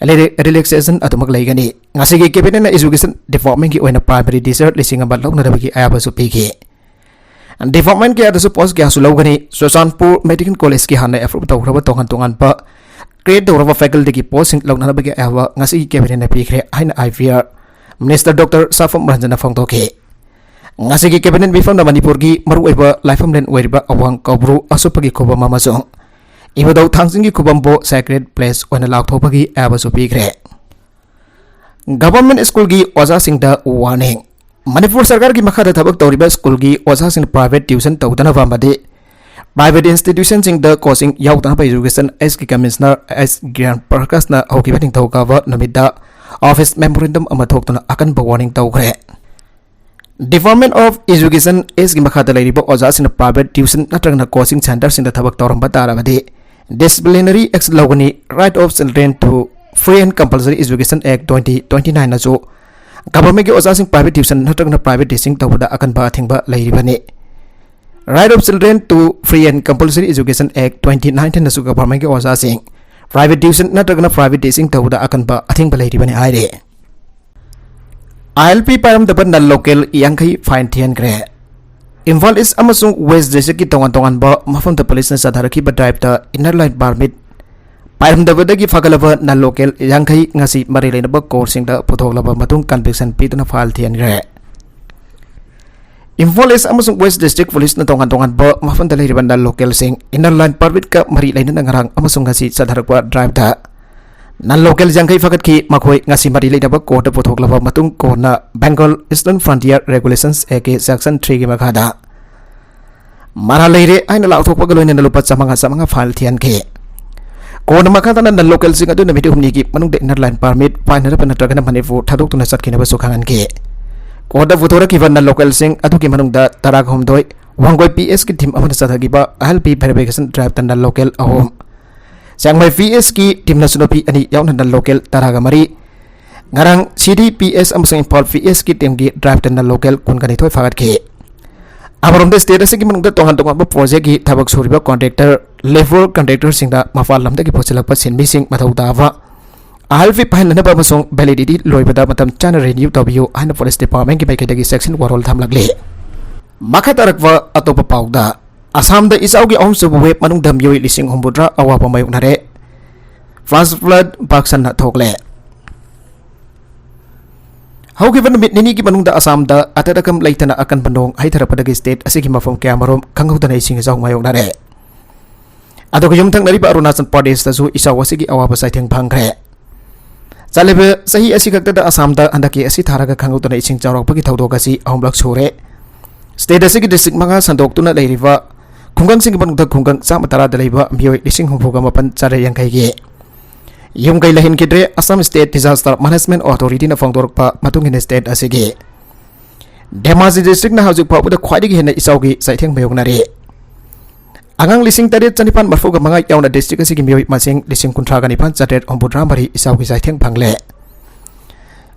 relaxation ꯑꯗꯨꯃꯛ ꯂꯩꯒꯅꯤ꯫ ꯉꯁꯤꯒꯤ cabinetꯅ education departmentꯀꯤ ꯑꯣꯏꯅ primary teacher ꯂꯤꯁꯤꯡ ꯑꯃ ꯂꯧꯅꯅꯕꯒꯤ ꯑꯌꯥꯕꯁꯨ ꯄꯤꯈꯤ꯫ Department ꯀꯌꯥꯗꯁꯨ post ꯀꯌꯥꯁꯨ ꯂꯧꯒꯅꯤ꯫ ꯆꯨꯔꯆꯥꯟꯄꯨꯔ Medical Collegeꯀꯤ ꯍꯥꯟꯅ approve ꯇꯧꯈ꯭ꯔꯕ ꯇꯣꯉꯥꯟ ꯇꯣꯉꯥꯟꯕ create ꯇꯧꯔꯕ facultyꯒꯤ postꯁꯤꯡ ꯂꯧꯅꯅꯕꯒꯤ ꯑꯌꯥꯕ ꯉꯁꯤꯒꯤ cabinetꯅ ꯄꯤꯈ꯭ꯔꯦ ꯍꯥꯏꯅ IVR minister doctor ꯁꯥꯐꯝ ꯔꯟꯖꯟꯅ ꯐꯣꯡꯗꯣꯛꯈꯤ꯫ ꯉꯁꯤꯒꯤ cabinet ꯃꯤꯐꯝꯗ ꯃꯅꯤꯄꯨꯔꯒꯤ ꯃꯔꯨꯑꯣꯏꯕ ꯂꯥꯏꯐꯝꯂꯦꯟ ꯑꯣꯏꯔꯤꯕ ꯑꯋꯥꯡ ꯀꯧꯕ꯭ꯔꯨ ꯑꯁꯨꯞꯄꯒꯤ ꯈꯨꯕꯝ ꯑꯃꯁꯨꯡ ꯏꯕꯨꯙꯧ ꯊꯥꯡꯖꯤꯡꯒꯤ ꯈꯨꯕꯝꯕꯨ sacred place ꯑꯣꯏꯅ ꯂꯥꯎꯊꯣꯛꯄꯒꯤ ꯑꯌꯥꯕꯁꯨ ꯄꯤꯈ꯭ꯔꯦ꯫ Government schoolꯒꯤ ꯑꯣꯖꯥꯁꯤꯡꯗ warning꯫ ꯃꯅꯤꯄꯨꯔ ꯁꯔꯀꯥꯔꯒꯤ ꯃꯈꯥꯗ ꯊꯕꯛ ꯇꯧꯔꯤꯕ schoolꯒꯤ ꯑꯣꯖꯥꯁꯤꯡꯅ private tuition ꯇꯧꯗꯅꯕ ꯑꯃꯗꯤ private institutionꯁꯤꯡꯗ coaching ꯌꯥꯎꯗꯅꯕ education Sꯒꯤ commissioner S ꯒ꯭ꯌꯥꯟ ꯄ꯭ꯔꯀꯥꯁꯅ ꯍꯧꯈꯤꯕ ꯅꯤꯡꯊꯧꯀꯥꯕ ꯅꯨꯃꯤꯠꯇ office memorandum ꯑꯃ ꯊꯣꯛꯇꯨꯅ ꯑꯀꯟꯕ warning ꯇꯧꯈ꯭ꯔꯦ꯫ Department of Education Sꯒꯤ ꯃꯈꯥꯗ ꯂꯩꯔꯤꯕ ꯑꯣꯖꯥꯁꯤꯡꯅ private tuition ꯅꯠꯇ꯭ꯔꯒꯅ coaching centreꯁꯤꯡꯗ ꯊꯕꯛ ꯇꯧꯔꯝꯕ ꯇꯥꯔꯕꯗꯤ disciplinary action ꯂꯧꯒꯅꯤ꯫ Right of Children to Free and Compulsory Education Act twenty twenty-nineꯅꯁꯨ governmentꯀꯤ ꯑꯣꯖꯥꯁꯤꯡ private tuition ꯅꯠꯇ꯭ꯔꯒꯅ private teaching ꯇꯧꯕꯗ ꯑꯀꯟꯕ ꯑꯊꯤꯡꯕ ꯂꯩꯔꯤꯕꯅꯤ꯫ Right of Children to Free and Compulsory Education Act twenty nineteenꯅꯁꯨ governmentꯀꯤ ꯑꯣꯖꯥꯁꯤꯡ private tuition ꯅꯠꯇ꯭ꯔꯒꯅ private teaching ꯇꯧꯕꯗ ꯑꯀꯟꯕ ꯑꯊꯤꯡꯕ ꯂꯩꯔꯤꯕꯅꯤ ꯍꯥꯏꯔꯤ꯫ ILP ꯄꯥꯏꯔꯝꯗꯕ non local ꯌꯥꯡꯈꯩ fine ꯊꯤꯍꯟꯈ꯭ꯔꯦ꯫ ꯏꯝꯐꯥꯜ East ꯑꯃꯁꯨꯡ West Districtꯀꯤ ꯇꯣꯉꯥꯟ ꯇꯣꯉꯥꯟꯕ ꯃꯐꯝꯗ policeꯅ ꯆꯠꯊꯔꯛꯈꯤꯕ driveꯇ inner line permit ꯄꯥꯏꯔꯝꯗꯕꯗꯒꯤ ꯐꯒꯠꯂꯕ non local ꯌꯥꯡꯈꯩ ꯉꯁꯤ ꯃꯔꯤ ꯂꯩꯅꯕ courtꯁꯤꯡꯗ ꯄꯨꯊꯣꯛꯂꯕ ꯃꯇꯨꯡ conviction ꯄꯤꯗꯨꯅ fine ꯊꯤꯍꯟꯈ꯭ꯔꯦ꯫ ꯏꯝꯐꯥꯜ East ꯑꯃꯁꯨꯡ West District Policeꯅ ꯇꯣꯉꯥꯟ ꯇꯣꯉꯥꯟꯕ ꯃꯐꯝꯗ ꯂꯩꯔꯤꯕ non localꯁꯤꯡ inner line permitꯀ ꯃꯔꯤ ꯂꯩꯅꯅ ꯉꯔꯥꯡ ꯑꯃꯁꯨꯡ ꯉꯁꯤ ꯆꯠꯊꯔꯛꯄ driveꯇ non local ꯌꯥꯡꯈꯩ ꯐꯒꯠꯈꯤ꯫ ꯃꯈꯣꯏ ꯉꯁꯤ ꯃꯔꯤ ꯂꯩꯅꯕ courtꯇ ꯄꯨꯊꯣꯛꯂꯕ ꯃꯇꯨꯡ courtꯅ Bengal Eastern Frontier Regulations Actꯀꯤ section threeꯒꯤ ꯃꯈꯥꯗ ꯃꯔꯥꯜ ꯂꯩꯔꯦ ꯍꯥꯏꯅ ꯂꯥꯎꯊꯣꯛꯄꯒ ꯂꯣꯏꯅꯅ ꯂꯨꯄꯥ ꯆꯥꯃꯉꯥ ꯆꯥꯃꯉꯥ fine ꯊꯤꯍꯟꯈꯤ꯫ ꯀꯣꯔꯠꯅ ꯃꯈꯥ ꯇꯥꯅ ꯅꯟ ꯂꯣꯀꯦꯜꯁꯤꯡ ꯑꯗꯨ ꯅꯨꯃꯤꯠ ꯍꯨꯝꯅꯤꯒꯤ ꯃꯅꯨꯡꯗ ꯏꯟꯅꯔ ꯂꯥꯏꯟ ꯄꯥꯔꯃꯤꯠ ꯄꯥꯏꯅꯅꯕ ꯅꯠꯇ꯭ꯔꯒꯅ ꯃꯅꯤꯄꯨꯔ ꯊꯥꯗꯣꯛꯇꯨꯅ ꯆꯠꯈꯤꯅꯕꯁꯨ ꯈꯪꯍꯟꯈꯤ꯫ ꯀꯣꯔꯠꯇ ꯄꯨꯊꯣꯔꯛꯈꯤꯕ ꯅꯟ ꯂꯣꯀꯦꯜꯁꯤꯡ ꯑꯗꯨꯒꯤ ꯃꯅꯨꯡꯗ ꯇꯔꯥꯍꯨꯝꯗꯣꯏ, ꯋꯥꯡꯒꯣꯏ ꯄꯤ ꯑꯦꯁꯀꯤ ꯇꯤꯝ ꯑꯃꯅ ꯆꯠꯊꯈꯤꯕ ꯑꯍꯜ ꯄꯤ ꯚꯦꯔꯤꯐꯤꯀꯦꯁꯟ ꯗ꯭ꯔꯥꯏꯚꯇ ꯅꯟ ꯂꯣꯀꯦꯜ ꯑꯍꯨꯝ, ꯆꯥꯡꯃꯩ ꯄꯤ ꯑꯦꯁꯀꯤ ꯇꯤꯝꯅꯁꯨ ꯅꯨꯄꯤ ꯑꯅꯤ ꯌꯥꯎꯅ ꯅꯟ ꯂꯣꯀꯦꯜ ꯇꯔꯥꯒ ꯃꯔꯤ, ꯉꯔꯥꯡ ꯁꯤ ꯗꯤ ꯄꯤ ꯑꯦꯁ ꯑꯃꯁꯨꯡ ꯏꯝꯐꯥꯜ ꯄꯤ ꯑꯦꯁꯀꯤ ꯇꯤꯝꯒꯤ ꯗ꯭ꯔꯥꯏꯚꯇ ꯅꯟ ꯂꯣꯀꯦꯜ ꯀꯨꯟꯒ ꯅꯤꯊꯣꯏ ꯐꯥꯒꯠꯈꯤ꯫ ꯑꯃꯔꯣꯝꯗ, ꯁ꯭ꯇꯦꯠ ꯑꯁꯤꯒꯤ ꯃꯅꯨꯡꯗ ꯇꯣꯉꯥꯟ ꯇꯣꯉꯥꯟꯕ ꯄ꯭ꯔꯣꯖꯦꯛꯀꯤ ꯊꯕꯛ ꯁꯨꯔꯤꯕ ꯀꯣꯟꯇ꯭ꯔꯦꯛꯇꯔ, ꯂꯦꯕꯣꯔ ꯀꯟꯇ꯭ꯔꯦꯛꯇꯔꯁꯤꯡꯗ ꯃꯄꯥꯟ ꯂꯝꯗꯒꯤ ꯄꯨꯁꯤꯜꯂꯛꯄ ꯁꯤꯟꯃꯤꯁꯤꯡ ꯃꯊꯧ ꯇꯥꯕ ꯑꯍꯜ ꯄꯤ ꯄꯥꯏꯍꯟꯅꯅꯕ ꯑꯃꯁꯨꯡ ꯚꯦꯂꯤꯗꯤꯇꯤ ꯂꯣꯏꯕꯗ ꯃꯇꯝ ꯆꯥꯅ ꯔꯤꯅ꯭ꯌꯨ ꯇꯧꯕꯤꯌꯨ ꯍꯥꯏꯅ ꯐꯣꯔꯦꯁ ꯗꯤꯄꯥꯔꯠꯃꯦꯟꯒꯤ ꯃꯥꯏꯀꯩꯗꯒꯤ ꯆꯦꯛꯁꯤꯟ ꯋꯥꯔꯣꯜ ꯊꯝꯂꯛꯂꯤ꯫ ꯃꯈꯥ ꯇꯥꯔꯛꯄ ꯑꯇꯣꯞꯄ ꯄꯥꯎꯗ, ꯑꯁꯥꯝꯗ ꯏꯆꯥꯎꯒꯤ ꯑꯍꯨꯝꯁꯨꯕ ꯋꯦꯕ ꯃꯅꯨꯡꯗ ꯃꯤꯑꯣꯏ ꯂꯤꯁꯤꯡ ꯍꯨꯝꯐꯨꯇꯔꯥ ꯑꯋꯥꯕ ꯃꯥꯌꯣꯛꯅꯔꯦ꯫ Flash flood ꯄꯥꯛꯁꯟꯅ ꯊꯣꯛꯂꯦ꯫ ꯍꯧꯈꯤꯕ ꯅꯨꯃꯤꯠ ꯅꯤꯅꯤꯒꯤ ꯃꯅꯨꯡꯗ ꯑꯁꯥꯝꯗ ꯑꯇꯠ ꯑꯀꯝ ꯂꯩꯇꯅ ꯑꯀꯟꯕ ꯅꯣꯡ ꯍꯩꯊꯔꯛꯄꯗꯒꯤ ꯁ꯭ꯇꯦꯠ ꯑꯁꯤꯒꯤ ꯃꯐꯝ ꯀꯌꯥꯃꯔꯨꯝ ꯈꯪꯍꯧꯗꯅ ꯏꯁꯤꯡ ꯏꯆꯥꯎ ꯃꯥꯌꯣꯛꯅꯔꯦ꯫ ꯑꯗꯨꯒ ꯌꯨꯝꯊꯪꯅꯔꯤꯕ ꯑꯔꯨꯅꯥꯆꯜ ꯄ꯭ꯔꯗꯦꯁꯇꯁꯨ ꯏꯆꯥꯎ ꯑꯁꯤꯒꯤ ꯑꯋꯥꯕ ꯆꯩꯊꯦꯡ ꯐꯪꯈ꯭ꯔꯦ꯫ ꯆꯠꯂꯤꯕ ꯆꯍꯤ ꯑꯁꯤ ꯈꯛꯇꯗ ꯑꯁꯥꯝꯗ ꯍꯟꯗꯛꯀꯤ ꯑꯁꯤ ꯊꯥꯔꯒ ꯈꯪꯍꯧꯗꯅ ꯏꯁꯤꯡ ꯆꯥꯎꯔꯛꯄꯒꯤ ꯊꯧꯗꯣꯛ ꯑꯁꯤ ꯑꯍꯨꯝꯂꯛ ꯁꯨꯔꯦ꯫ ꯁ꯭ꯇꯦꯠ ꯑꯁꯤꯒꯤ ꯗꯤꯁꯇ꯭ꯔꯤꯛ ꯃꯉꯥ ꯁꯟꯗꯣꯛꯇꯨꯅ ꯂꯩꯔꯤꯕ ꯈꯨꯡꯒꯪꯁꯤꯡꯒꯤ ꯃꯅꯨꯡꯗ ꯈꯨꯡꯒꯪ ꯆꯥꯝꯃ ꯇꯔꯥꯗ ꯂꯩꯕ ꯃꯤꯑꯣꯏ ꯂꯤꯁꯤꯡ ꯍꯨꯝꯐꯨꯒ ꯃꯥꯄꯟ ꯆꯥꯇ꯭ꯔꯦꯠ ꯌꯥꯡꯈꯩꯒꯤ ꯌꯨꯝ ꯀꯩ ꯂꯩꯍꯟꯈꯤꯗ꯭ꯔꯦ꯫ ꯑꯁꯥꯝ ꯁ꯭ꯇꯦꯠ ꯗꯤꯖꯥꯁꯇꯔ ꯃꯦꯅꯦꯖꯃꯦꯟꯠ ꯑꯣꯊꯣꯔꯤꯇꯤꯅ ꯐꯣꯡꯗꯣꯔꯛꯄ ꯃꯇꯨꯡ ꯏꯟꯅ, ꯁ꯭ꯇꯦꯠ ꯑꯁꯤꯒꯤ ꯙꯦꯃꯥꯖꯤ ꯗꯤꯁꯇ꯭ꯔꯤꯛꯅ ꯍꯧꯖꯤꯛ ꯐꯥꯎꯕꯗ ꯈ꯭ꯋꯥꯏꯗꯒꯤ ꯍꯦꯟꯅ ꯏꯆꯥꯎꯒꯤ ꯆꯩꯊꯦꯡ ꯃꯥꯌꯣꯛꯅꯔꯤ꯫ ꯑꯉꯥꯡ ꯂꯤꯁꯤꯡ ꯇꯔꯦꯠ ꯆꯅꯤꯄꯥꯟ ꯃꯔꯤꯐꯨꯒ ꯃꯉꯥ ꯌꯥꯎꯅ ꯗꯤꯁꯇ꯭ꯔꯤꯛ ꯑꯁꯤꯒꯤ ꯃꯤꯑꯣꯏ ꯃꯁꯤꯡ ꯂꯤꯁꯤꯡ ꯀꯨꯟꯊ꯭ꯔꯥꯒ ꯅꯤꯄꯥꯟ ꯆꯥꯇ꯭ꯔꯦꯠ ꯍꯨꯝꯐꯨꯇꯔꯥ ꯃꯔꯤ ꯏꯆꯥꯎꯒꯤ ꯆꯩꯊꯦꯡ ꯐꯪꯂꯦ꯫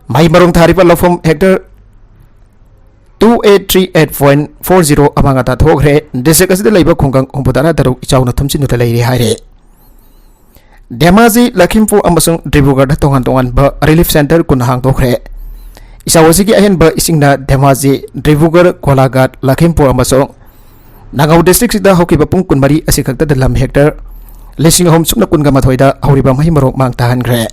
ꯃꯍꯩ ꯃꯔꯣꯡ ꯊꯥꯔꯤꯕ ꯂꯧꯐꯝ hectare two eight three eight point four zero ꯑꯃꯥꯡ ꯑꯇꯥ ꯊꯣꯛꯈ꯭ꯔꯦ꯫ ꯗꯤꯁꯇ꯭ꯔꯤꯛ ꯑꯁꯤꯗ ꯂꯩꯕ ꯈꯨꯡꯒꯪ ꯍꯨꯝꯐꯨꯇꯔꯥ ꯇꯔꯨꯛ ꯏꯆꯥꯎꯅ ꯊꯨꯝꯖꯤꯟꯗꯨꯅ ꯂꯩꯔꯦ ꯍꯥꯏꯔꯦ꯫ ꯙꯦꯃꯥꯖꯤ, ꯂꯈꯤꯝꯄꯨꯔ ꯑꯃꯁꯨꯡ ꯗꯤꯕ꯭ꯔꯨꯒꯔꯗ ꯇꯣꯉꯥꯟ ꯇꯣꯉꯥꯟꯕ ꯔꯤꯂꯤꯐ ꯁꯦꯟꯇꯔ ꯀꯨꯟ ꯍꯥꯡꯗꯣꯛꯈ꯭ꯔꯦ꯫ ꯏꯆꯥꯎ ꯑꯁꯤꯒꯤ ꯑꯍꯦꯟꯕ ꯏꯁꯤꯡꯅ ꯙꯦꯃꯥꯖꯤ, ꯗꯤꯕ꯭ꯔꯨꯒꯔ, ꯒꯣꯂꯥꯘꯥꯠ, ꯂꯈꯤꯝꯄꯨꯔ ꯑꯃꯁꯨꯡ ꯅꯥꯒꯥꯎ ꯗꯤꯁꯇ꯭ꯔꯤꯛꯁꯤꯗ ꯍꯧꯈꯤꯕ ꯄꯨꯡ ꯀꯨꯟꯃꯔꯤ ꯑꯁꯤ ꯈꯛꯇꯗ ꯂꯝ ꯍꯦꯛꯇꯔ ꯂꯤꯁꯤꯡ ꯑꯍꯨꯝ ꯁꯨꯞꯅ ꯀꯨꯟꯒ ꯃꯥꯊꯣꯏꯗ ꯍꯧꯔꯤꯕ ꯃꯍꯩ ꯃꯔꯣꯡ ꯃꯥꯡ ꯇꯥꯍꯟꯈ꯭ꯔꯦ꯫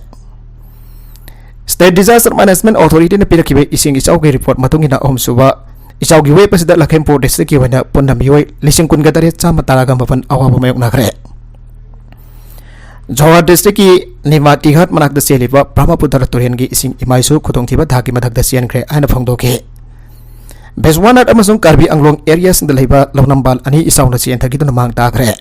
ꯁ꯭ꯇꯦꯠ ꯗꯤꯖꯥꯁꯇꯔ ꯃꯦꯅꯦꯖꯃꯦꯟꯠ ꯑꯣꯊꯣꯔꯤꯇꯤꯅ ꯄꯤꯔꯛꯈꯤꯕ ꯏꯁꯤꯡ ꯏꯆꯥꯎꯒꯤ ꯔꯤꯄꯣꯔꯠ ꯃꯇꯨꯡ ꯏꯟꯅ, ꯑꯍꯨꯝꯁꯨꯕ ꯏꯆꯥꯎꯒꯤ ꯋꯦꯕ ꯑꯁꯤꯗ ꯂꯈꯤꯝꯄꯨꯔ ꯗꯤꯁꯇ꯭ꯔꯤꯛꯀꯤ ꯑꯣꯏꯅ ꯄꯨꯟꯅ ꯃꯤꯑꯣꯏ ꯂꯤꯁꯤꯡ ꯀꯨꯟꯒ ꯇꯔꯦꯠ ꯆꯥꯝꯃ ꯇꯔꯥꯒ ꯃꯥꯄꯟ ꯑꯋꯥꯕ ꯃꯥꯌꯣꯛꯅꯈ꯭ꯔꯦ꯫ ꯖꯣꯔꯍꯥꯠ ꯗꯤꯁꯇ꯭ꯔꯤꯛꯀꯤ ꯅꯤꯃꯥꯇꯤꯘꯥꯠ ꯃꯅꯥꯛꯇ ꯆꯦꯜꯂꯤꯕ ꯕ꯭ꯔꯍ꯭ꯃꯄꯨꯇ꯭ꯔ ꯇꯨꯔꯦꯜꯒꯤ ꯏꯁꯤꯡ ꯏꯃꯥꯏꯁꯨ ꯈꯨꯗꯣꯡꯊꯤꯕ ꯊꯥꯛꯀꯤ ꯃꯊꯛꯇ ꯆꯦꯟꯈ꯭ꯔꯦ ꯍꯥꯏꯅ ꯐꯣꯡꯗꯣꯛꯈꯤ꯫ ꯕꯤꯁ꯭ꯋꯥꯅꯥꯊ ꯑꯃꯁꯨꯡ ꯀꯥꯔꯕꯤ ꯑꯪꯂꯣꯡ ꯑꯦꯔꯤꯌꯥꯁꯤꯡꯗ ꯂꯩꯕ ꯂꯧꯅꯝꯕꯥꯜ ꯑꯅꯤ ꯏꯆꯥꯎꯅ ꯆꯦꯟꯊꯈꯤꯗꯨꯅ ꯃꯥꯡ ꯇꯥꯈ꯭ꯔꯦ꯫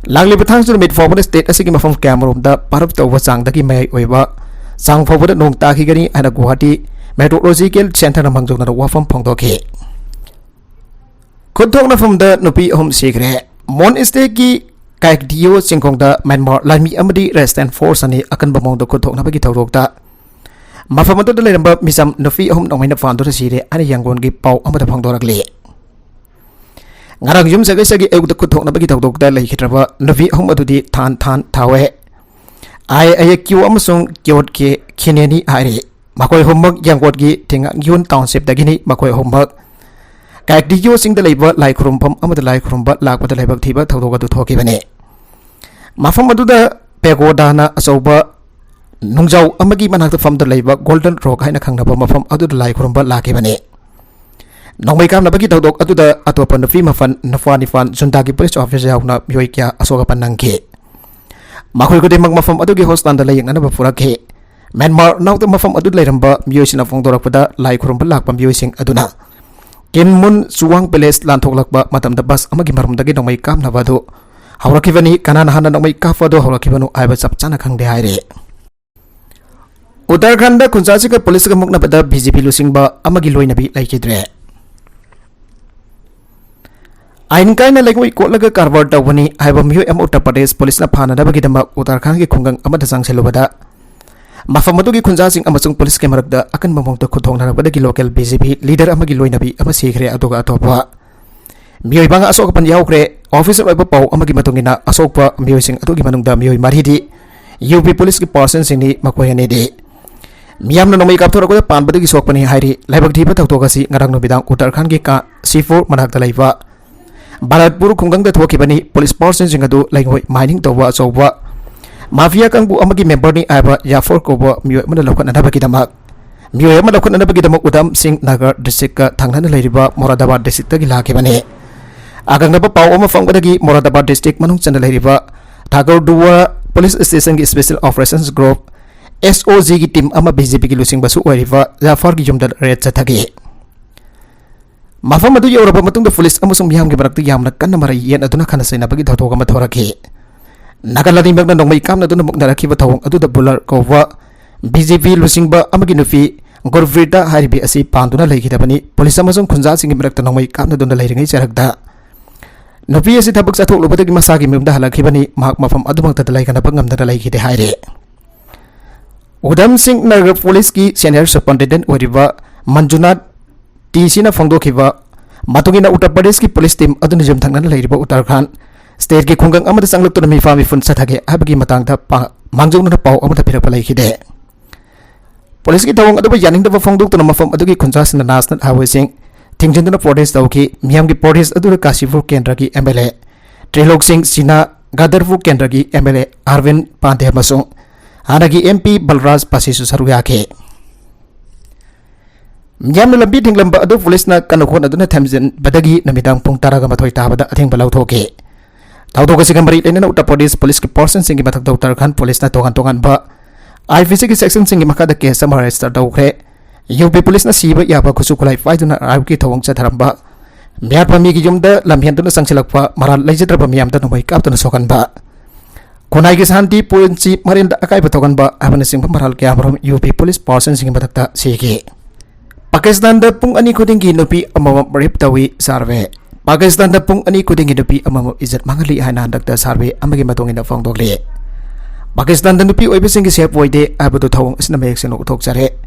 ꯂꯥꯛꯂꯤꯕ ꯊꯥꯡꯖ ꯅꯨꯃꯤꯠ ꯐꯥꯎꯕꯗ state ꯑꯁꯤꯒꯤ ꯃꯐꯝ ꯀꯌꯥꯃꯔꯣꯝꯗ ꯄꯥꯔꯞ ꯇꯧꯕ ꯆꯥꯡꯗꯒꯤ ꯃꯌꯥꯏ ꯑꯣꯏꯕ ꯆꯥꯡ ꯐꯥꯎꯕꯗ ꯅꯣꯡ ꯇꯥꯈꯤꯒꯅꯤ ꯍꯥꯏꯅ ꯒꯨꯋꯥꯍꯥꯇꯤ Meteorological Centreꯅ ꯃꯥꯡꯖꯧꯅꯅ ꯋꯥꯐꯝ ꯐꯣꯡꯗꯣꯛꯈꯤ꯫ ꯈꯨꯠ ꯊꯣꯛꯅꯐꯝꯗ ꯅꯨꯄꯤ ꯑꯍꯨꯝ ꯁꯤꯈ꯭ꯔꯦ꯫ ꯃꯣꯟ stateꯀꯤ ꯀꯥꯏꯛꯗꯤꯌꯣ ꯆꯤꯡꯈꯣꯡꯗ ꯃ꯭ꯌꯥꯟꯃꯥꯔ ꯂꯥꯟꯃꯤ ꯑꯃꯗꯤ resistance force ꯑꯅꯤ ꯑꯀꯟꯕ ꯃꯑꯣꯡꯗ ꯈꯨꯠ ꯊꯣꯛꯅꯕꯒꯤ ꯊꯧꯗꯣꯛꯇ ꯃꯐꯝ ꯑꯗꯨꯗ ꯂꯩꯔꯝꯕ ꯃꯤꯆꯝ ꯅꯨꯄꯤ ꯑꯍꯨꯝ ꯅꯣꯡꯃꯩꯅ ꯐꯥꯟꯗꯨꯅ ꯁꯤꯔꯦ ꯍꯥꯏꯅ ꯌꯥꯡꯒꯣꯟꯒꯤ ꯄꯥꯎ ꯑꯃꯗ ꯐꯣꯡꯗꯣꯔꯛꯂꯤ꯫ ꯉꯔꯥꯡ ꯌꯨꯝꯁꯀꯩꯁꯒꯤ ꯑꯌꯨꯛꯇ ꯈꯨꯠ ꯊꯣꯛꯅꯕꯒꯤ ꯊꯧꯗꯣꯛꯇ ꯂꯩꯈꯤꯗ꯭ꯔꯕ ꯅꯨꯄꯤ ꯑꯍꯨꯝ ꯑꯗꯨꯗꯤ ꯊꯥꯟ ꯊꯥꯟ ꯊꯥꯋꯦ, ꯑꯥꯏ ꯑꯌꯦ ꯀ꯭ꯌꯨ ꯑꯃꯁꯨꯡ ꯀ꯭ꯌꯣꯠ ꯀꯦ ꯈꯤꯅꯦꯅꯤ ꯍꯥꯏꯔꯤ꯫ ꯃꯈꯣꯏ ꯑꯍꯨꯝꯃꯛ ꯌꯥꯡꯒꯣꯠꯀꯤ ꯊꯦꯡꯉꯥꯡꯌꯨꯟ townshipꯇꯒꯤꯅꯤ꯫ ꯃꯈꯣꯏ ꯑꯍꯨꯝꯃꯛ ꯀꯥꯏꯛꯗꯤꯌꯣ ꯆꯤꯡꯗ ꯂꯩꯕ ꯂꯥꯏ ꯈꯨꯔꯨꯝꯐꯝ ꯑꯃꯗ ꯂꯥꯏ ꯈꯨꯔꯨꯝꯕ ꯂꯥꯛꯄꯗ ꯂꯥꯏꯕꯛ ꯊꯤꯕ ꯊꯧꯗꯣꯛ ꯑꯗꯨ ꯊꯣꯛꯈꯤꯕꯅꯤ꯫ ꯃꯐꯝ ꯑꯗꯨꯗ ꯄꯦꯒꯣꯗꯥꯅ ꯑꯆꯧꯕ ꯅꯨꯡꯖꯥꯎ ꯑꯃꯒꯤ ꯃꯅꯥꯛꯇ ꯐꯝꯗꯨꯅ ꯂꯩꯕ Golden Rock ꯍꯥꯏꯅ ꯈꯪꯅꯕ ꯃꯐꯝ ꯑꯗꯨꯗ ꯂꯥꯏ ꯈꯨꯔꯨꯝꯕ ꯂꯥꯛꯈꯤꯕꯅꯤ꯫ ꯅꯣꯡꯃꯩ ꯀꯥꯞꯅꯕꯒꯤ ꯊꯧꯗꯣꯛ ꯑꯗꯨꯗ ꯑꯇꯣꯞꯄ ꯅꯨꯄꯤ ꯃꯥꯄꯟ, ꯅꯨꯄꯥ ꯅꯤꯄꯥꯟ, ꯖꯨꯟꯇꯥꯒꯤ police officer ꯌꯥꯎꯅ ꯃꯤꯑꯣꯏ ꯀꯌꯥ ꯑꯁꯣꯛ ꯑꯄꯟ ꯅꯪꯈꯤ꯫ ꯃꯈꯣꯏ ꯈꯨꯗꯤꯡꯃꯛ ꯃꯐꯝ ꯑꯗꯨꯒꯤ hospitalꯗ ꯂꯥꯌꯦꯡꯅꯅꯕ ꯄꯨꯔꯛꯈꯤ꯫ ꯃ꯭ꯌꯥꯟꯃꯥꯔ ꯅꯥꯎꯗ ꯃꯐꯝ ꯑꯗꯨꯗ ꯂꯩꯔꯝꯕ ꯃꯤꯑꯣꯏꯁꯤꯡꯅ ꯐꯣꯡꯗꯣꯔꯛꯄꯗ, ꯂꯥꯏ ꯈꯨꯔꯨꯝꯕ ꯂꯥꯛꯄ ꯃꯤꯑꯣꯏꯁꯤꯡ ꯑꯗꯨꯅ ꯀꯤꯟꯃꯨꯟ ꯆꯨꯋꯥꯡ village ꯂꯥꯟꯊꯣꯛꯂꯛꯄ ꯃꯇꯝꯗ bus ꯑꯃꯒꯤ ꯃꯔꯨꯝꯗꯒꯤ ꯅꯣꯡꯃꯩ ꯀꯥꯞꯅꯕ ꯑꯗꯨ ꯍꯧꯔꯛꯈꯤꯕꯅꯤ꯫ ꯀꯅꯥꯅ ꯍꯥꯟꯅ ꯅꯣꯡꯃꯩ ꯀꯥꯞꯄ ꯑꯗꯨ ꯍꯧꯔꯛꯈꯤꯕꯅꯣ ꯍꯥꯏꯕ ꯆꯞ ꯆꯥꯅ ꯈꯪꯗꯦ ꯍꯥꯏꯔꯤ꯫ ꯎꯠꯇꯔꯈꯟꯗ ꯈꯨꯟꯖꯥꯁꯤꯒ policeꯀ ꯃꯨꯛꯅꯕꯗ BJP ꯂꯨꯆꯤꯡꯕ ꯑꯃꯒꯤ ꯂꯣꯏꯅꯕꯤ ꯂꯩꯈꯤꯗ꯭ꯔꯦ꯫ ꯑꯥꯏꯟ ꯀꯥꯏꯅ ꯂꯩꯉꯣꯏ ꯀꯣꯠꯂꯒ ꯀꯔꯕꯥꯔ ꯇꯧꯕꯅꯤ ꯍꯥꯏꯕ ꯃꯤꯑꯣꯏ ꯑꯃ ꯎꯠꯇꯔ ꯄ꯭ꯔꯗꯦꯁ policeꯅ ꯐꯥꯅꯅꯕꯒꯤꯗꯃꯛ ꯎꯠꯇꯔꯈꯟꯒꯤ ꯈꯨꯡꯒꯪ ꯑꯃꯗ ꯆꯪꯁꯤꯜꯂꯨꯕꯗ, ꯃꯐꯝ ꯑꯗꯨꯒꯤ ꯈꯨꯟꯖꯥꯁꯤꯡ ꯑꯃꯁꯨꯡ policeꯀꯤ ꯃꯔꯛꯇ ꯑꯀꯟꯕ ꯃꯑꯣꯡꯗ ꯈꯨꯠꯊꯣꯛꯅꯔꯛꯄꯗꯒꯤ local BJP leader ꯑꯃꯒꯤ ꯂꯣꯏꯅꯕꯤ ꯑꯃ ꯁꯤꯈ꯭ꯔꯦ, ꯑꯗꯨꯒ ꯑꯇꯣꯞꯄ ꯃꯤꯑꯣꯏ ꯃꯉꯥ ꯑꯁꯣꯛ ꯑꯄꯟ ꯌꯥꯎꯈ꯭ꯔꯦ꯫ Official ꯑꯣꯏꯕ ꯄꯥꯎ ꯑꯃꯒꯤ ꯃꯇꯨꯡ ꯏꯟꯅ, ꯑꯁꯣꯛꯄ ꯃꯤꯑꯣꯏꯁꯤꯡ ꯑꯗꯨꯒꯤ ꯃꯅꯨꯡꯗ ꯃꯤꯑꯣꯏ ꯃꯔꯤꯗꯤ UP policeꯀꯤ personꯁꯤꯡꯅꯤ꯫ ꯃꯈꯣꯏ ꯑꯅꯤꯗꯤ ꯃꯤꯌꯥꯝꯅ ꯅꯣꯡꯃꯩ ꯀꯥꯞꯊꯣꯔꯛꯄꯗ ꯄꯥꯟꯕꯗꯒꯤ ꯁꯣꯛꯄꯅꯤ ꯍꯥꯏꯔꯤ꯫ ꯂꯥꯏꯕꯛ ꯊꯤꯕ ꯊꯧꯗꯣꯛ ꯑꯁꯤ ꯉꯔꯥꯡ ꯅꯨꯃꯤꯗꯥꯡ ꯎꯠꯇꯔꯈꯟꯒꯤ ꯀꯥ ꯁꯤꯐꯣꯔ ꯃꯅꯥꯛꯇ ꯂꯩꯕ ꯚꯥꯔꯠꯄꯨꯔ ꯈꯨꯡꯒꯪꯗ ꯊꯣꯛꯈꯤꯕꯅꯤ꯫ Police personꯁꯤꯡ ꯑꯗꯨ ꯂꯩꯉꯣꯏ mining ꯇꯧꯕ ꯑꯆꯧꯕ mafia ꯀꯥꯡꯕꯨ ꯑꯃꯒꯤ memberꯅꯤ ꯍꯥꯏꯕ ꯌꯥꯐꯣꯔ ꯀꯧꯕ ꯃꯤꯑꯣꯏ ꯑꯃꯅ ꯂꯧꯈꯠꯅꯅꯕꯒꯤꯗꯃꯛ, ꯃꯤꯑꯣꯏ ꯑꯃ ꯂꯧꯈꯠꯅꯅꯕꯒꯤꯗꯃꯛ ꯎꯙꯝ ꯁꯤꯡ ꯅꯒꯔ districtꯀ ꯊꯪꯅꯅ ꯂꯩꯔꯤꯕ ꯃꯣꯔꯥꯗꯥꯕꯥꯗ districtꯇꯒꯤ ꯂꯥꯛꯈꯤꯕꯅꯤ꯫ ꯑꯀꯛꯅꯕ ꯄꯥꯎ ꯑꯃ ꯐꯪꯕꯗꯒꯤ ꯃꯣꯔꯥꯗꯥꯕꯥꯗ district ꯃꯅꯨꯡ ꯆꯟꯅ ꯂꯩꯔꯤꯕ ꯊꯥꯒꯔꯗꯨꯋꯥ police stationꯒꯤ special operations group, SOGꯒꯤ team ꯑꯃ BJPꯒꯤ ꯂꯨꯆꯤꯡꯕꯁꯨ ꯑꯣꯏꯔꯤꯕ ꯖꯥꯐꯔꯒꯤ ꯌꯨꯝꯗ raid ꯆꯠꯊꯈꯤ꯫ ꯃꯐꯝ ꯑꯗꯨ ꯌꯧꯔꯕ ꯃꯇꯨꯡꯗ ꯄꯨꯂꯤꯁ ꯑꯃꯁꯨꯡ ꯃꯤꯌꯥꯝꯒꯤ ꯃꯔꯛꯇ ꯌꯥꯝꯅ ꯀꯟꯅ ꯃꯔꯩ ꯌꯦꯠꯅꯗꯨꯅ ꯈꯟꯅ ꯆꯩꯅꯕꯒꯤ ꯊꯧꯗꯣꯛ ꯑꯃ ꯊꯣꯔꯛꯈꯤ꯫ ꯅꯥꯀꯜ ꯑꯅꯤꯃꯛꯅ ꯅꯣꯡꯃꯩ ꯀꯥꯞꯅꯗꯨꯅ ꯃꯨꯛꯅꯔꯛꯈꯤꯕ ꯊꯧꯑꯣꯡ ꯑꯗꯨꯗ ꯕꯨꯂꯔ ꯀꯧꯕ ꯕꯤ ꯖꯦ ꯄꯤ ꯂꯨꯆꯤꯡꯕ ꯑꯃꯒꯤ ꯅꯨꯄꯤ ꯒꯨꯔꯄ꯭ꯔꯤꯇꯥ ꯍꯥꯏꯔꯤꯕꯤ ꯑꯁꯤ ꯄꯥꯟꯗꯨꯅ ꯂꯩꯈꯤꯗꯕꯅꯤ꯫ ꯄꯨꯂꯤꯁ ꯑꯃꯁꯨꯡ ꯈꯨꯟꯖꯥꯁꯤꯡꯒꯤ ꯃꯔꯛꯇ ꯅꯣꯡꯃꯩ ꯀꯥꯞꯅꯗꯨꯅ ꯂꯩꯔꯤꯉꯩ ꯆꯔꯛꯇ ꯅꯨꯄꯤ ꯑꯁꯤ ꯊꯕꯛ ꯆꯠꯊꯣꯛꯂꯨꯕꯗꯒꯤ ꯃꯁꯥꯒꯤ ꯃꯌꯨꯝꯗ ꯍꯜꯂꯛꯈꯤꯕꯅꯤ꯫ ꯃꯍꯥꯛ ꯃꯐꯝ ꯑꯗꯨꯃꯛꯇꯗ ꯂꯩꯒꯅꯕ ꯉꯝꯗꯅ ꯂꯩꯈꯤꯗꯦ ꯍꯥꯏꯔꯤ꯫ ꯎꯙꯝ ꯁꯤꯡ ꯅꯒꯔ ꯄꯨꯂꯤꯁꯀꯤ ꯁꯦꯅꯤꯌꯔ ꯁꯨꯄꯔꯤꯟꯇꯦꯟꯗꯦꯟꯠ ꯑꯣꯏꯔꯤꯕ ꯃꯟꯖꯨꯅꯥꯊ ꯇꯤ ꯁꯤꯅ ꯐꯣꯡꯗꯣꯛꯈꯤꯕ ꯃꯇꯨꯡ ꯏꯟꯅ, ꯎꯠꯇꯔ ꯄ꯭ꯔꯗꯦꯁꯀꯤ ꯄꯨꯂꯤꯁ ꯇꯤꯝ ꯑꯗꯨꯅ ꯌꯨꯝꯊꯪꯅꯅ ꯂꯩꯔꯤꯕ ꯎꯠꯇꯔꯈꯥꯟꯗ ꯁ꯭ꯇꯦꯠꯀꯤ ꯈꯨꯡꯒꯪ ꯑꯃꯗ ꯆꯪꯂꯛꯇꯨꯅ ꯃꯤꯐꯥ ꯃꯤꯄꯨꯟ ꯆꯠꯊꯒꯦ ꯍꯥꯏꯕꯒꯤ ꯃꯇꯥꯡꯗ ꯄꯥ-, ꯃꯥꯡꯖꯧꯅꯅ ꯄꯥꯎ ꯑꯃꯠꯇ ꯄꯤꯔꯛꯄ ꯂꯩꯈꯤꯗꯦ꯫ ꯄꯨꯂꯤꯁꯀꯤ ꯊꯧꯑꯣꯡ ꯑꯗꯨꯕꯨ ꯌꯥꯅꯤꯡꯗꯕ ꯐꯣꯡꯗꯣꯛꯇꯨꯅ ꯃꯐꯝ ꯑꯗꯨꯒꯤ ꯈꯨꯟꯖꯥꯁꯤꯡꯅ ꯅꯦꯁꯅꯦꯜ ꯍꯥꯏꯋꯦꯁꯤꯡ ꯊꯤꯡꯖꯤꯟꯗꯨꯅ ꯄ꯭ꯔꯣꯇꯦꯁ ꯇꯧꯈꯤ꯫ ꯃꯤꯌꯥꯝꯒꯤ ꯄ꯭ꯔꯣꯇꯦꯁ ꯑꯗꯨꯗ ꯀꯥꯁꯤꯄꯨꯔ ꯀꯦꯟꯗ꯭ꯔꯒꯤ ꯑꯦꯝ ꯑꯦꯜ ꯑꯦ ꯇ꯭ꯔꯤꯂꯣꯛ ꯁꯤꯡ ꯁꯤꯅꯥ, ꯒꯗꯔꯄꯨꯔ ꯀꯦꯟꯗ꯭ꯔꯒꯤ ꯑꯦꯝ ꯑꯦꯜ ꯑꯦ ꯑꯔꯕꯤꯟ ꯄꯥꯟꯗꯦ ꯑꯃꯁꯨꯡ ꯍꯥꯟꯅꯒꯤ ꯑꯦꯝ ꯄꯤ ꯕꯜꯔꯥꯖ ꯄꯥꯁꯤꯁꯨ ꯁꯔꯨꯛ ꯌꯥꯈꯤ꯫ ꯃꯤꯌꯥꯝꯅ ꯂꯝꯕꯤ ꯊꯤꯡꯂꯝꯕ ꯑꯗꯨ ꯄꯨꯂꯤꯁꯅ ꯀꯟꯅ ꯍꯣꯠꯅꯗꯨꯅ ꯊꯝꯖꯤꯟꯕꯗꯒꯤ ꯅꯨꯃꯤꯗꯥꯡ ꯄꯨꯡ ꯇꯔꯥꯒ ꯃꯥꯊꯣꯏ ꯇꯥꯕꯗ ꯑꯊꯤꯡꯕ ꯂꯧꯊꯣꯛꯈꯤ꯫ ꯊꯧꯗꯣꯛ ꯑꯁꯤꯒ ꯃꯔꯤ ꯂꯩꯅꯅ ꯎꯠꯇꯔ ꯄ꯭ꯔꯗꯦꯁ ꯄꯨꯂꯤꯁꯀꯤ ꯄꯥꯔꯁꯟꯁꯤꯡꯒꯤ ꯃꯊꯛꯇ ꯎꯠꯇꯔꯈꯟꯗ ꯄꯨꯂꯤꯁꯅ ꯇꯣꯉꯥꯟ ꯇꯣꯉꯥꯟꯕ ꯑꯥꯏ ꯄꯤ ꯁꯤꯒꯤ ꯁꯦꯛꯁꯟꯁꯤꯡꯒꯤ ꯃꯈꯥꯗ ꯀꯦꯁ ꯑꯃ ꯔꯦꯖꯤꯁꯇꯔ ꯇꯧꯈ꯭ꯔꯦ꯫ ꯌꯨ ꯄꯤ ꯄꯨꯂꯤꯁꯅ ꯁꯤꯕ ꯌꯥꯕ ꯈꯨꯠꯁꯨ ꯈꯨꯠꯂꯥꯏ ꯄꯥꯏꯗꯨꯅ ꯑꯔꯥꯏꯕꯀꯤ ꯊꯧꯑꯣꯡ ꯆꯠꯊꯔꯝꯕ, ꯃꯤꯍꯥꯠꯄ ꯃꯤꯒꯤ ꯌꯨꯝꯗ ꯂꯝꯍꯦꯟꯗꯨꯅ ꯆꯪꯁꯤꯜꯂꯛꯄ, ꯃꯔꯥꯜ ꯂꯩꯖꯗ꯭ꯔꯕ ꯃꯤꯌꯥꯝꯗ ꯅꯣꯡꯃꯩ ꯀꯥꯞꯇꯨꯅ ꯁꯣꯛꯍꯟꯕ, ꯈꯨꯟꯅꯥꯏꯒꯤ ꯁꯥꯟꯇꯤ ꯄꯨꯟꯁꯤ ꯃꯔꯦꯟꯗ ꯑꯀꯥꯏꯕ ꯊꯣꯛꯍꯟꯕ ꯍꯥꯏꯕꯅꯆꯤꯡꯕ ꯃꯔꯥꯜ ꯀꯌꯥꯃꯔꯨꯝ ꯌꯨ ꯄꯤ ꯄꯨꯂꯤꯁ ꯄꯥꯔꯁꯟꯁꯤꯡꯒꯤ ꯃꯊꯛꯇ ꯁꯤꯈꯤ꯫ ꯄꯥꯀꯤꯁꯇꯥꯟꯗ ꯄꯨꯡ ꯑꯅꯤ ꯈꯨꯗꯤꯡꯒꯤ ꯅꯨꯄꯤ ꯑꯃꯃꯝ ꯔꯦꯞ ꯇꯧꯏ, ꯁꯔꯚꯦ꯫ ꯄꯥꯀꯤꯁꯇꯥꯟꯗ ꯄꯨꯡ ꯑꯅꯤ ꯈꯨꯗꯤꯡꯒꯤ ꯅꯨꯄꯤ ꯑꯃꯃꯝ ꯏꯖꯠ ꯃꯥꯡꯍꯜꯂꯤ ꯍꯥꯏꯅ ꯍꯟꯗꯛꯇ ꯁꯔꯚꯦ ꯑꯃꯒꯤ ꯃꯇꯨꯡ ꯏꯟꯅ ꯐꯣꯡꯗꯣꯛꯂꯤ꯫ ꯄꯥꯀꯤꯁꯇꯥꯟꯗ ꯅꯨꯄꯤ ꯑꯣꯏꯕꯁꯤꯡꯒꯤ ꯁꯦꯐ ꯑꯣꯏꯗꯦ ꯍꯥꯏꯕꯗꯨ ꯊꯧꯑꯣꯡ ꯑꯁꯤꯅ ꯃꯌꯦꯛ ꯁꯦꯡꯅ ꯎꯠꯊꯣꯛꯆꯔꯦ꯫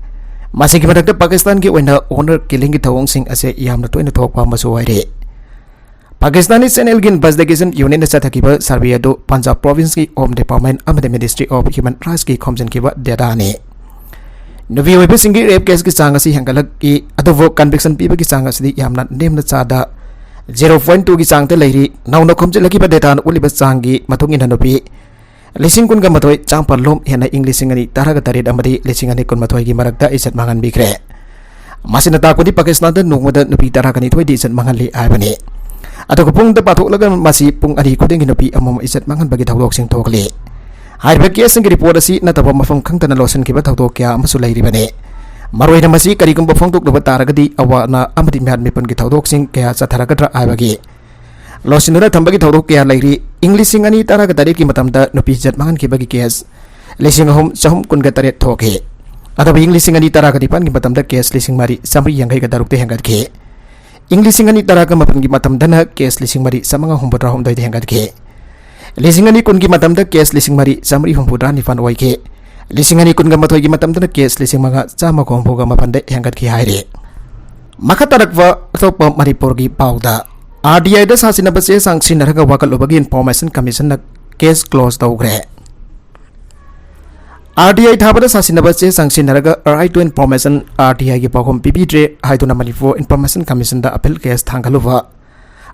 ꯃꯁꯤꯒꯤ ꯃꯊꯛꯇ ꯄꯥꯀꯤꯁꯇꯥꯟꯒꯤ ꯑꯣꯏꯅ ꯑꯣꯅꯔ ꯀꯤꯂꯤꯡꯒꯤ ꯊꯧꯑꯣꯡꯁꯤꯡ ꯑꯁꯦ ꯌꯥꯝꯅ ꯇꯣꯏꯅ ꯊꯣꯛꯄ ꯑꯃꯁꯨ ꯑꯣꯏꯔꯦ꯫ ꯄꯥꯀꯤꯁꯇꯥꯅꯤ ꯁꯦꯅꯦꯜꯒꯤ ꯏꯟꯚꯦꯁꯇꯤꯒꯦꯁꯟ ꯌꯨꯅꯤꯠꯅ ꯆꯠꯊꯈꯤꯕ ꯁꯔꯚꯦ ꯑꯗꯨ ꯄꯟꯖꯥꯕ ꯄ꯭ꯔꯣꯚꯤꯟꯁꯀꯤ ꯍꯣꯝ ꯗꯤꯄꯥꯔꯠꯃꯦꯟ ꯑꯃꯗꯤ ꯃꯤꯅꯤꯁꯇ꯭ꯔꯤ ꯑꯣꯐ ꯍ꯭ꯌꯨꯃꯦꯟ ꯔꯥꯏꯠꯁꯀꯤ ꯈꯣꯝꯖꯤꯟꯈꯤꯕ ꯗꯦꯇꯥꯅꯤ꯫ ꯅꯨꯄꯤ ꯑꯣꯏꯕꯁꯤꯡꯒꯤ ꯔꯦꯞ ꯀꯦꯁꯀꯤ ꯆꯥꯡ ꯑꯁꯤ ꯍꯦꯟꯒꯠꯂꯛꯏ, ꯑꯗꯨꯕꯨ ꯀꯟꯚꯤꯛꯁꯟ ꯄꯤꯕꯒꯤ ꯆꯥꯡ ꯑꯁꯤꯗꯤ ꯌꯥꯝꯅ ꯅꯦꯝꯅ ꯆꯥꯗ ꯖꯦꯔꯣ ꯄꯣꯏꯟ ꯇꯨꯒꯤ ꯆꯥꯡꯗ ꯂꯩꯔꯤ꯫ ꯅꯧꯅ ꯈꯣꯝꯖꯤꯜꯂꯛꯈꯤꯕ ꯗꯦꯇꯥꯅ ꯎꯠꯂꯤꯕ ꯆꯥꯡꯒꯤ ꯃꯇꯨꯡ ꯏꯟꯅ ꯅꯨꯄꯤ ꯂꯤꯁꯤꯡ ꯀꯨꯟꯒ ꯃꯥꯊꯣꯏ ꯆꯥꯝꯄꯥꯜ ꯂꯣꯝ ꯍꯦꯟꯅ ꯏꯪ ꯂꯤꯁꯤꯡ ꯑꯅꯤ ꯇꯔꯥꯒ ꯇꯔꯦꯠ ꯑꯃꯗꯤ ꯂꯤꯁꯤꯡ ꯑꯅꯤ ꯀꯨꯟꯃꯥꯊꯣꯏꯒꯤ ꯃꯔꯛꯇ ꯏꯖꯠ ꯃꯥꯡꯍꯟꯕꯤꯈ꯭ꯔꯦ꯫ ꯃꯁꯤꯅ ꯇꯥꯛꯄꯗꯤ ꯄꯥꯀꯤꯁꯇꯥꯟꯗ ꯅꯣꯡꯃꯗ ꯅꯨꯄꯤ ꯇꯔꯥꯒ ꯅꯤꯊꯣꯏꯗꯤ ꯏꯖꯠ ꯃꯥꯡꯍꯜꯂꯤ ꯍꯥꯏꯕꯅꯤ꯫ ꯑꯗꯨꯒ ꯄꯨꯡꯗ ꯄꯥꯊꯣꯛꯂꯒ ꯃꯁꯤ ꯄꯨꯡ ꯑꯅꯤ ꯈꯨꯗꯤꯡꯒꯤ ꯅꯨꯄꯤ ꯑꯃꯃꯝ ꯏꯖꯠ ꯃꯥꯡꯍꯟꯕꯒꯤ ꯊꯧꯗꯣꯛꯁꯤꯡ ꯊꯣꯛꯂꯤ꯫ ꯍꯥꯏꯔꯤꯕ ꯀꯦꯁꯁꯤꯡꯒꯤ ꯔꯤꯄꯣꯔꯠ ꯑꯁꯤ ꯅꯠꯇꯕ ꯃꯐꯝ ꯈꯪꯗꯅ ꯂꯣꯠꯁꯤꯟꯈꯤꯕ ꯊꯧꯗꯣꯛ ꯀꯌꯥ ꯑꯃꯁꯨ ꯂꯩꯔꯤꯕꯅꯤ꯫ ꯃꯔꯨꯑꯣꯏꯅ ꯃꯁꯤ ꯀꯔꯤꯒꯨꯝꯕ ꯐꯣꯡꯗꯣꯛꯂꯨꯕ ꯇꯥꯔꯒꯗꯤ ꯑꯋꯥ ꯑꯅꯥ ꯑꯃꯗꯤ ꯃꯤꯍꯥꯠ ꯃꯤꯄꯨꯟꯒꯤ ꯊꯧꯗꯣꯛꯁꯤꯡ ꯀꯌꯥ ꯆꯠꯊꯔꯛꯀꯗ꯭ꯔꯥ ꯍꯥꯏꯕꯒꯤ ꯂꯣꯠꯁꯤꯟꯗꯨꯅ ꯊꯝꯕꯒꯤ ꯊꯧꯗꯣꯛ ꯀꯌꯥ ꯂꯩꯔꯤ꯫ ꯏꯪ ꯂꯤꯁꯤꯡ ꯑꯅꯤ ꯇꯔꯥꯒ ꯇꯔꯦꯠꯀꯤ ꯃꯇꯝꯗ ꯅꯨꯄꯤ ꯖꯠ ꯃꯥꯡꯍꯟꯈꯤꯕꯒꯤ ꯀꯦꯁ ꯂꯤꯁꯤꯡ ꯑꯍꯨꯝ ꯆꯍꯨꯝ ꯀꯨꯟꯒ ꯇꯔꯦꯠ ꯊꯣꯛꯈꯤ꯫ ꯑꯗꯨꯕꯨ ꯏꯪ ꯂꯤꯁꯤꯡ ꯑꯅꯤ ꯇꯔꯥꯒ ꯅꯤꯄꯥꯟꯒꯤ ꯃꯇꯝꯗ ꯀꯦꯁ ꯂꯤꯁꯤꯡ ꯃꯔꯤ ꯆꯥꯃꯔꯤ ꯌꯥꯡꯈꯩꯒ ꯇꯔꯨꯛꯇ ꯍꯦꯟꯒꯠꯈꯤ꯫ ꯏꯪ ꯂꯤꯁꯤꯡ ꯑꯅꯤ ꯇꯔꯥꯒ ꯃꯥꯄꯟꯒꯤ ꯃꯇꯝꯗꯅ ꯀꯦꯁ ꯂꯤꯁꯤꯡ ꯃꯔꯤ ꯆꯥꯃꯉꯥ ꯍꯨꯝꯐꯨꯇꯔꯥ ꯍꯨꯝꯗꯣꯏꯗ ꯍꯦꯟꯒꯠꯈꯤ꯫ ꯂꯤꯁꯤꯡ ꯑꯅꯤ ꯀꯨꯟꯒꯤ ꯃꯇꯝꯗ ꯀꯦꯁ ꯂꯤꯁꯤꯡ ꯃꯔꯤ ꯆꯥꯃꯔꯤ ꯍꯨꯝꯐꯨꯇꯔꯥ ꯅꯤꯄꯥꯟ ꯑꯣꯏꯈꯤ꯫ ꯂꯤꯁꯤꯡ ꯑꯅꯤ ꯀꯨꯟꯒ ꯃꯥꯊꯣꯏꯒꯤ ꯃꯇꯝꯗꯅ ꯀꯦꯁ ꯂꯤꯁꯤꯡ ꯃꯉꯥ ꯆꯥꯝꯃꯒ ꯍꯨꯝꯐꯨꯒ ꯃꯥꯄꯟꯗ ꯍꯦꯟꯒꯠꯈꯤ ꯍꯥꯏꯔꯤ꯫ ꯃꯈꯥ ꯇꯥꯔꯛꯄ ꯑꯇꯣꯞꯄ ꯃꯅꯤꯄꯨꯔꯒꯤ ꯄꯥꯎꯗ, ꯑꯥꯔ ꯗꯤ ꯑꯥꯏꯗ ꯁꯥꯁꯤꯟꯅꯕ ꯆꯦ ꯆꯥꯡ ꯁꯤꯟꯅꯔꯒ ꯋꯥꯀꯠꯂꯨꯕꯒꯤ ꯏꯟꯐꯣꯔꯃꯦꯁꯟ ꯀꯃꯤꯁꯟꯅ ꯀꯦꯁ ꯀ꯭ꯂꯣꯖ ꯇꯧꯈ꯭ꯔꯦ꯫ ꯑꯥꯔ ꯗꯤ ꯑꯥꯏ ꯊꯥꯕꯗ ꯁꯥꯁꯤꯟꯅꯕ ꯆꯦ ꯆꯥꯡ ꯁꯤꯟꯅꯔꯒ Right to Information, R T ꯑꯥꯏꯒꯤ ꯄꯥꯎꯈꯨꯝ ꯄꯤꯕꯤꯗ꯭ꯔꯦ ꯍꯥꯏꯗꯨꯅ ꯃꯅꯤꯄꯨꯔ ꯏꯟꯐꯣꯔꯃꯦꯁꯟ ꯀꯃꯤꯁꯟꯗ ꯑꯄꯤꯜ ꯀꯦꯁ ꯊꯥꯡꯒꯠꯂꯨꯕ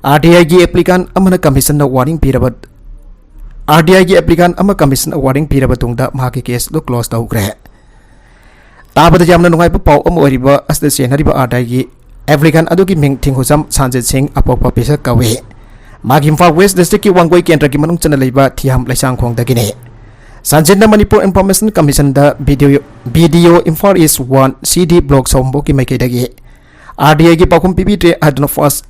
ꯑꯥꯔ ꯗꯤ ꯑꯥꯏꯒꯤ ꯑꯦꯄ꯭ꯂꯤꯀꯥꯟ ꯑꯃꯅ ꯀꯃꯤꯁꯟꯅ ꯋꯥꯔꯅꯤꯡ ꯄꯤꯔꯕ, ꯑꯥꯔ ꯗꯤ ꯑꯥꯏꯒꯤ ꯑꯦꯄ꯭ꯂꯤꯀꯥꯟ ꯑꯃ ꯀꯃꯤꯁꯟꯅ ꯋꯥꯔꯅꯤꯡ ꯄꯤꯔꯕ ꯇꯨꯡꯗ ꯃꯍꯥꯛꯀꯤ ꯀꯦꯁ ꯑꯗꯨ ꯀ꯭ꯂꯣꯖ ꯇꯧꯈ꯭ꯔꯦ꯫ ꯇꯥꯕꯗ ꯌꯥꯝꯅ ꯅꯨꯡꯉꯥꯏꯕ ꯄꯥꯎ ꯑꯃ ꯑꯣꯏꯔꯤꯕ ꯑꯁꯤꯗ ꯆꯦꯟꯅꯔꯤꯕ ꯑꯥꯔ ꯗꯤ ꯑꯥꯏꯒꯤ ꯑꯦꯄ꯭ꯂꯤꯀꯥꯟ ꯑꯗꯨꯒꯤ ꯃꯤꯡ ꯊꯤꯡꯈꯨꯖꯝ ꯁꯥꯟꯖꯤꯠ ꯁꯤꯡ, ꯑꯄꯣꯛꯄ ꯄꯤꯁꯛ ꯀꯧꯏ꯫ ꯃꯥꯒꯤ ꯏꯝꯐꯥꯜ ꯋꯦꯁ ꯗꯤꯁꯇ꯭ꯔꯤꯛꯀꯤ ꯋꯥꯡꯒꯣꯏ ꯀꯦꯟꯗ꯭ꯔꯒꯤ ꯃꯅꯨꯡ ꯆꯟꯅ ꯂꯩꯕ ꯊꯤꯌꯥꯝ ꯂꯩꯁꯥꯡꯈꯣꯡꯗꯒꯤꯅꯤ꯫ ꯁꯥꯟꯖꯤꯠꯅ ꯃꯅꯤꯄꯨꯔ ꯏꯟꯐꯣꯔꯃꯦꯁꯟ ꯀꯃꯤꯁꯟꯗ ꯕꯤ ꯗꯤ ꯑꯣ, ꯕꯤ ꯗꯤ ꯑꯣ ꯏꯝꯐꯥꯜ ꯏꯁ ꯋꯥꯟ ꯁꯤ ꯗꯤ ꯕ꯭ꯂꯣꯛ ꯁꯥꯋꯣꯝꯕꯨꯡꯒꯤ ꯃꯥꯏꯀꯩꯗꯒꯤ ꯑꯥꯔ ꯗꯤ ꯑꯥꯏꯒꯤ ꯄꯥꯎꯈꯨꯝ ꯄꯤꯕꯤꯗ꯭ꯔꯦ ꯍꯥꯏꯗꯨꯅ ꯐꯥꯔꯁ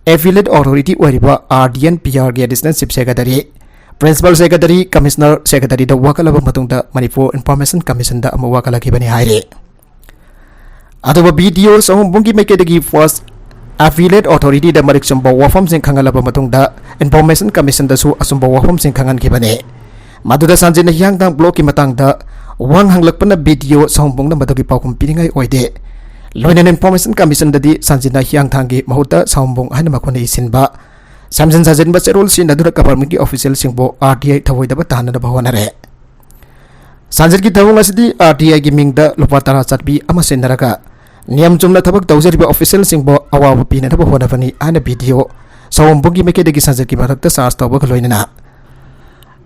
ꯑꯦꯐꯤꯂꯦꯠ ꯑꯣꯊꯣꯔꯤꯇꯤ ꯑꯣꯏꯔꯤꯕ ꯑꯥꯔ ꯗꯤ ꯑꯦꯟ ꯄꯤ ꯑꯥꯔꯒꯤ additional chief secretary, principal secretary, commissioner ꯁꯦꯀ꯭ꯔꯦꯇꯔꯤꯗ ꯋꯥꯀꯠꯂꯕ ꯃꯇꯨꯡꯗ ꯃꯅꯤꯄꯨꯔ ꯏꯟꯐꯣꯔꯃꯦꯁꯟ ꯀꯃꯤꯁꯟꯗ ꯑꯃꯨꯛ ꯋꯥꯀꯠꯂꯛꯈꯤꯕꯅꯤ ꯍꯥꯏꯔꯤ꯫ ꯑꯗꯨꯒ ꯕꯤ ꯗꯤ ꯑꯣ ꯁꯥꯋꯣꯝꯕꯨꯡꯒꯤ ꯃꯥꯏꯀꯩꯗꯒꯤ ꯐꯥꯔꯁ ꯑꯦꯐꯤꯂꯦꯠ ꯑꯣꯊꯣꯔꯤꯇꯤꯗ ꯃꯔꯤꯛ ꯆꯨꯝꯕ ꯋꯥꯐꯝꯁꯤꯡ ꯈꯪꯍꯜꯂꯕ ꯃꯇꯨꯡꯗ ꯏꯟꯐꯣꯔꯃꯦꯁꯟ ꯀꯃꯤꯁꯟꯗꯁꯨ ꯑꯆꯨꯝꯕ ꯋꯥꯐꯝꯁꯤꯡ ꯈꯪꯍꯟꯈꯤꯕꯅꯤ꯫ ꯃꯗꯨꯗ ꯁꯥꯟꯖꯤꯠꯅ ꯍꯤꯌꯥꯡꯊꯥꯡ ꯕ꯭ꯂꯣꯛꯀꯤ ꯃꯇꯥꯡꯗ ꯋꯥꯍꯪ ꯍꯪꯂꯛꯄꯅ ꯕꯤ ꯗꯤ ꯑꯣ ꯁꯥꯋꯣꯝꯕꯨꯡꯅ ꯃꯗꯨꯒꯤ ꯄꯥꯎꯈꯨꯝ ꯄꯤꯅꯤꯡꯉꯥꯏ ꯑꯣꯏꯗꯦ꯫ ꯂꯣꯏꯅꯅ ꯏꯟꯐꯣꯔꯃꯦꯁꯟ ꯀꯃꯤꯁꯟꯗꯗꯤ ꯁꯥꯟꯖꯤꯠꯅ ꯍꯤꯌꯥꯡꯊꯥꯡꯒꯤ ꯃꯍꯨꯠꯇ ꯁꯥꯋꯣꯝꯕꯨꯡ ꯍꯥꯏꯅ ꯃꯈꯣꯟꯅ ꯏꯁꯤꯟꯕ ꯁꯝꯖꯤꯟ ꯁꯥꯖꯤꯟꯕ ꯆꯦꯔꯣꯜ ꯁꯤꯖꯤꯟꯅꯗꯨꯅ ꯒꯚꯔꯟꯃꯦꯟꯠꯀꯤ ꯑꯣꯐꯤꯁꯤꯌꯦꯜꯁꯤꯡꯕꯨ ꯑꯥꯔ ꯇꯤ ꯑꯥꯏ ꯊꯧꯑꯣꯏꯗꯕ ꯇꯥꯍꯟꯅꯅꯕ ꯍꯣꯠꯅꯔꯦ꯫ ꯁꯥꯟꯖꯤꯠꯀꯤ ꯊꯧꯑꯣꯡ ꯑꯁꯤꯗꯤ ꯑꯥꯔ ꯇꯤ ꯑꯥꯏꯒꯤ ꯃꯤꯡꯗ ꯂꯨꯄꯥ ꯇꯔꯥ ꯆꯠꯄꯤ ꯑꯃ ꯁꯤꯟꯅꯔꯒ ꯅꯤꯌꯝ ꯆꯨꯝꯅ ꯊꯕꯛ ꯇꯧꯖꯔꯤꯕ ꯑꯣꯐꯤꯁꯤꯌꯦꯜꯁꯤꯡꯕꯨ ꯑꯋꯥꯕ ꯄꯤꯅꯅꯕ ꯍꯣꯠꯅꯕꯅꯤ ꯍꯥꯏꯅ ꯕꯤ ꯗꯤ ꯑꯣ ꯁꯥꯋꯣꯝꯕꯨꯡꯒꯤ ꯃꯥꯏꯀꯩꯗꯒꯤ ꯁꯥꯟꯖꯤꯠꯀꯤ ꯃꯊꯛꯇ ꯆꯥꯔꯖ ꯇꯧꯕꯒ ꯂꯣꯏꯅꯅ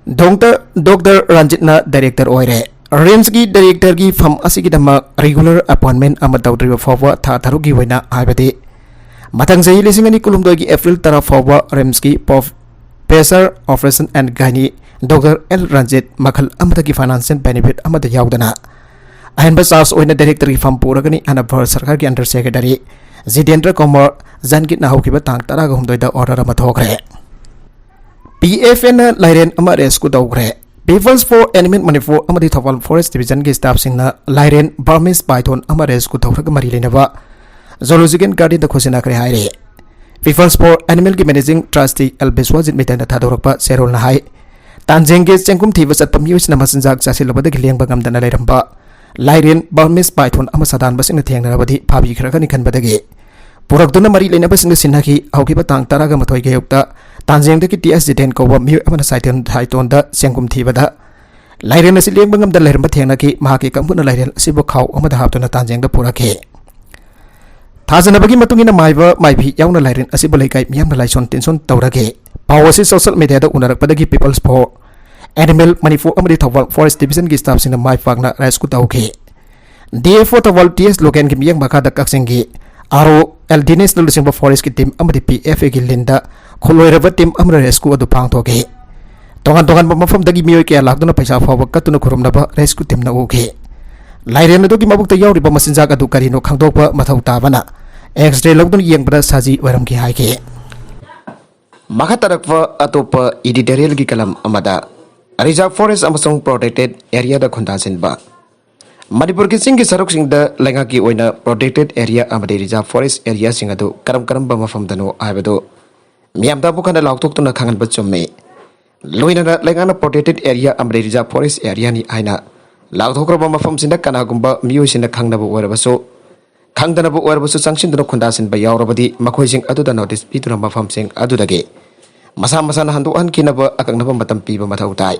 ꯗꯣꯛꯇꯔ, ꯗꯣꯛꯇꯔ ꯔꯟꯖꯤꯠꯅ ꯗꯥꯏꯔꯦꯛꯇꯔ ꯑꯣꯏꯔꯦ꯫ ꯔꯤꯝꯁꯀꯤ ꯗꯥꯏꯔꯦꯛꯇꯔꯒꯤ ꯐꯝ ꯑꯁꯤꯒꯤꯗꯃꯛ ꯔꯤꯒꯨꯂꯔ ꯑꯦꯄꯣꯏꯟꯃꯦꯟ ꯑꯃ ꯇꯧꯗ꯭ꯔꯤꯕ ꯐꯥꯎꯕ ꯊꯥ ꯇꯔꯨꯛꯀꯤ ꯑꯣꯏꯅ, ꯍꯥꯏꯕꯗꯤ ꯃꯊꯪ ꯆꯍꯤ ꯂꯤꯁꯤꯡ ꯑꯅꯤ ꯀꯨꯟꯍꯨꯝꯗꯣꯏꯒꯤ ꯑꯦꯄ꯭ꯔꯤꯜ ꯇꯔꯥ ꯐꯥꯎꯕ ꯔꯤꯝꯁꯀꯤ professor operation and gynae doctor L Ranjit ꯃꯈꯜ ꯑꯃꯠꯇꯒꯤ ꯐꯥꯏꯅꯥꯟꯁꯤꯌꯦꯜ ꯕꯦꯅꯤꯐꯤꯠ ꯑꯃꯠꯇ ꯌꯥꯎꯗꯅ ꯑꯍꯦꯟꯕ ꯆꯥꯔꯖ ꯑꯣꯏꯅ ꯗꯥꯏꯔꯦꯛꯇꯔꯒꯤ ꯐꯝ ꯄꯨꯔꯒꯅꯤ ꯍꯥꯏꯅ ꯚꯥꯔꯠ ꯁꯔꯀꯥꯔꯒꯤ ꯑꯟꯗꯔ ꯁꯦꯀ꯭ꯔꯦꯇꯔꯤ ꯖꯤꯇꯦꯟꯗ꯭ꯔ ꯀꯨꯃꯥꯔ ꯖꯟꯒꯤꯠꯅ ꯍꯧꯈꯤꯕ ꯇꯥꯡ ꯇꯔꯥꯒ ꯍꯨꯝꯗꯣꯏꯗ ꯑꯣꯔꯗꯔ ꯑꯃ ꯊꯣꯛꯈ꯭ꯔꯦ꯫ ꯄꯤ ꯑꯦꯐ ꯑꯦꯟꯅ ꯂꯥꯏꯔꯦꯟ ꯑꯃ ꯔꯦꯁꯀ꯭ꯌꯨ ꯇꯧꯈ꯭ꯔꯦ꯫ People's for Animal Manipur ꯑꯃꯗꯤ ꯊꯧꯕꯥꯜ ꯐꯣꯔꯦꯁ ꯗꯤꯕꯤꯖꯟꯒꯤ ꯁ꯭ꯇꯥꯐꯁꯤꯡꯅ ꯂꯥꯏꯔꯦꯟ, ꯕꯔꯃꯤꯁ ꯄꯥꯏꯊꯣꯟ ꯑꯃ ꯔꯦꯁꯀ꯭ꯌꯨ ꯇꯧꯔꯒ ꯃꯔꯤ ꯂꯩꯅꯕ ꯖꯨꯂꯣꯖꯤꯀꯦꯜ ꯒꯥꯔꯗꯦꯟꯗ ꯈꯨꯠꯁꯤꯟꯅꯈ꯭ꯔꯦ ꯍꯥꯏꯔꯦ꯫ People's for Animalꯒꯤ ꯃꯦꯅꯦꯖꯤꯡ ꯇ꯭ꯔꯁꯇꯤ ꯑꯦꯜ ꯕꯤꯁ꯭ꯋꯥꯖꯤꯠ ꯃꯩꯇꯩꯅ ꯊꯥꯗꯣꯔꯛꯄ ꯆꯦꯔꯣꯜꯅ ꯍꯥꯏ, ꯇꯥꯟꯖꯦꯡꯒꯤ ꯆꯦꯡꯒꯨꯝ ꯊꯤꯕ ꯆꯠꯄ ꯃꯤꯑꯣꯏꯁꯤꯡꯅ ꯃꯆꯤꯟꯖꯥꯛ ꯆꯥꯁꯤꯜꯂꯨꯕꯗꯒꯤ ꯂꯦꯡꯕ ꯉꯝꯗꯅ ꯂꯩꯔꯝꯕ ꯂꯥꯏꯔꯦꯟ, ꯕꯔꯃꯤꯁ ꯄꯥꯏꯊꯣꯟ ꯑꯃ ꯁꯥꯗꯥꯟꯕꯁꯤꯡꯅ ꯊꯦꯡꯅꯔꯕꯗꯤ ꯐꯥꯕꯤꯈ꯭ꯔꯒꯅꯤ ꯈꯟꯕꯗꯒꯤ ꯄꯨꯔꯛꯇꯨꯅ ꯃꯔꯤ ꯂꯩꯅꯕꯁꯤꯡꯗ ꯁꯤꯟꯅꯈꯤ꯫ ꯍꯧꯈꯤꯕ ꯇꯥꯡ ꯇꯔꯥꯒ ꯃꯥꯊꯣꯏꯒꯤ ꯑꯌꯨꯛꯇ ꯇꯥꯟꯖꯦꯡꯗꯒꯤ ꯇꯤ ꯑꯦꯁ ꯖꯤꯇꯦꯟ ꯀꯧꯕ ꯃꯤꯑꯣꯏ ꯑꯃꯅ ꯁꯥꯏꯇꯣꯟ-, ꯁꯥꯏꯇꯣꯟꯗ ꯆꯦꯡꯒꯨꯝ ꯊꯤꯕꯗ ꯂꯥꯏꯔꯦꯟ ꯑꯁꯤ ꯂꯦꯡꯕ ꯉꯝꯗ ꯂꯩꯔꯝꯕ ꯊꯦꯡꯅꯈꯤ꯫ ꯃꯍꯥꯛꯀꯤ ꯀꯥꯡꯕꯨꯅ ꯂꯥꯏꯔꯦꯟ ꯑꯁꯤꯕꯨ ꯈꯥꯎ ꯑꯃꯗ ꯍꯥꯞꯇꯨꯅ ꯇꯥꯟꯖꯦꯡꯗ ꯄꯨꯔꯛꯈꯤ꯫ ꯊꯥꯖꯅꯕꯒꯤ ꯃꯇꯨꯡ ꯏꯟꯅ ꯃꯥꯏꯕ ꯃꯥꯏꯕꯤ ꯌꯥꯎꯅ ꯂꯥꯏꯔꯦꯟ ꯑꯁꯤꯕꯨ ꯂꯩꯀꯥꯏ ꯃꯤꯌꯥꯝꯅ ꯂꯥꯏꯁꯣꯟ ꯇꯤꯟꯁꯣꯟ ꯇꯧꯔꯒꯦ꯫ ꯄꯥꯎ ꯑꯁꯤ social ꯃꯤꯗꯤꯌꯥꯗ ꯎꯅꯔꯛꯄꯗꯒꯤ People's for Animal Manipur ꯑꯃꯗꯤ ꯊꯧꯕꯥꯜ ꯐꯣꯔꯦꯁ ꯗꯤꯕꯤꯖꯟꯒꯤ ꯁ꯭ꯇꯥꯐꯁꯤꯡꯅ ꯃꯥꯏ ꯄꯥꯛꯅ ꯔꯦꯁꯀ꯭ꯌꯨ ꯇꯧꯈꯤ꯫ D F O Thoubal T ꯑꯦꯁ ꯂꯣꯀꯦꯟꯒꯤ ꯃꯤꯠꯌꯦꯡ ꯃꯈꯥꯗ ꯀꯛꯆꯤꯡꯒꯤ ꯑꯥꯔ ꯑꯣ ꯑꯦꯜ ꯗꯤꯅꯦꯁꯅ ꯂꯨꯆꯤꯡꯕ ꯐꯣꯔꯦꯁ꯭ꯠꯀꯤ ꯇꯤꯝ ꯑꯃꯗꯤ ꯄꯤ ꯑꯦꯐ ꯑꯦꯒꯤ ꯂꯤꯟꯗ ꯈꯨꯠꯂꯣꯏꯔꯕ ꯇꯤꯝ ꯑꯃꯅ ꯔꯦꯁꯀ꯭ꯌꯨ ꯑꯗꯨ ꯄꯥꯡꯊꯣꯛꯈꯤ꯫ ꯇꯣꯉꯥꯟ ꯇꯣꯉꯥꯟꯕ ꯃꯐꯝꯗꯒꯤ ꯃꯤꯑꯣꯏ ꯀꯌꯥ ꯂꯥꯛꯇꯨꯅ ꯄꯩꯁꯥ ꯐꯥꯎꯕ ꯀꯠꯇꯨꯅ ꯈꯨꯔꯨꯝꯅꯕ ꯔꯦꯁꯀ꯭ꯌꯨ ꯇꯤꯝꯅ ꯎꯈꯤ꯫ ꯂꯥꯏꯔꯦꯟ ꯑꯗꯨꯒꯤ ꯃꯕꯨꯛꯇ ꯌꯥꯎꯔꯤꯕ ꯃꯆꯤꯟꯖꯥꯛ ꯑꯗꯨ ꯀꯔꯤꯅꯣ ꯈꯪꯗꯣꯛꯄ ꯃꯊꯧ ꯇꯥꯕꯅ ꯑꯦꯛꯁ-ꯔꯦ ꯂꯧꯗꯨꯅ ꯌꯦꯡꯕꯗ ꯁꯖꯤ ꯑꯣꯏꯔꯝꯈꯤ ꯍꯥꯏꯈꯤ꯫ ꯃꯈꯥ ꯇꯥꯔꯛꯄ ꯑꯇꯣꯞꯄ ꯏꯗꯤꯇꯣꯔꯤꯌꯦꯜꯒꯤ ꯀꯂꯝ ꯑꯃꯗ, ꯔꯤꯖꯥꯔꯚ ꯐꯣꯔꯦꯁ꯭ꯠ ꯑꯃꯁꯨꯡ ꯄ꯭ꯔꯣꯇꯦꯛꯇꯦꯗ ꯑꯦꯔꯤꯌꯥꯗ ꯈꯨꯟꯗꯥꯁꯤꯟꯕ꯫ ꯃꯅꯤꯄꯨꯔꯒꯤ ꯆꯤꯡꯒꯤ ꯁꯔꯨꯛꯁꯤꯡꯗ ꯂꯩꯉꯥꯛꯀꯤ ꯑꯣꯏꯅ ꯄ꯭ꯔꯣꯇꯦꯛꯇꯦꯗ ꯑꯦꯔꯤꯌꯥ ꯑꯃꯗꯤ ꯔꯤꯖꯥꯔꯚ ꯐꯣꯔꯦꯁ꯭ꯠ ꯑꯦꯔꯤꯌꯥꯁꯤꯡ ꯑꯗꯨ ꯀꯔꯝ ꯀꯔꯝꯕ ꯃꯐꯝꯗꯅꯣ ꯍꯥꯏꯕꯗꯨ ꯃꯤꯌꯥꯝꯗ ꯑꯃꯨꯛ ꯍꯟꯅ ꯂꯥꯎꯊꯣꯛꯇꯨꯅ ꯈꯪꯍꯟꯕ ꯆꯨꯝꯃꯤ꯫ ꯂꯣꯏꯅꯅ ꯂꯩꯉꯥꯛꯅ ꯄ꯭ꯔꯣꯇꯦꯛꯇꯦꯗ ꯑꯦꯔꯤꯌꯥ ꯑꯃꯗꯤ ꯔꯤꯖꯥꯔꯚ ꯐꯣꯔꯦꯁ꯭ꯠ ꯑꯦꯔꯤꯌꯥꯅꯤ ꯍꯥꯏꯅ ꯂꯥꯎꯊꯣꯛꯈ꯭ꯔꯕ ꯃꯐꯝꯁꯤꯡꯗ ꯀꯅꯥꯒꯨꯝꯕ ꯃꯤꯑꯣꯏꯁꯤꯡꯅ ꯈꯪꯅꯕ ꯑꯣꯏꯔꯕꯁꯨ, ꯈꯪꯗꯅꯕ ꯑꯣꯏꯔꯕꯁꯨ ꯆꯪꯁꯤꯟꯗꯨꯅ ꯈꯨꯟꯗꯥꯁꯤꯟꯕ ꯌꯥꯎꯔꯕꯗꯤ ꯃꯈꯣꯏꯁꯤꯡ ꯑꯗꯨꯗ ꯅꯣꯇꯤꯁ ꯄꯤꯗꯨꯅ ꯃꯐꯝꯁꯤꯡ ꯑꯗꯨꯗꯒꯤ ꯃꯁꯥ ꯃꯁꯥꯅ ꯍꯟꯗꯣꯛꯍꯟꯈꯤꯅꯕ ꯑꯀꯛꯅꯕ ꯃꯇꯝ ꯄꯤꯕ ꯃꯊꯧ ꯇꯥꯏ꯫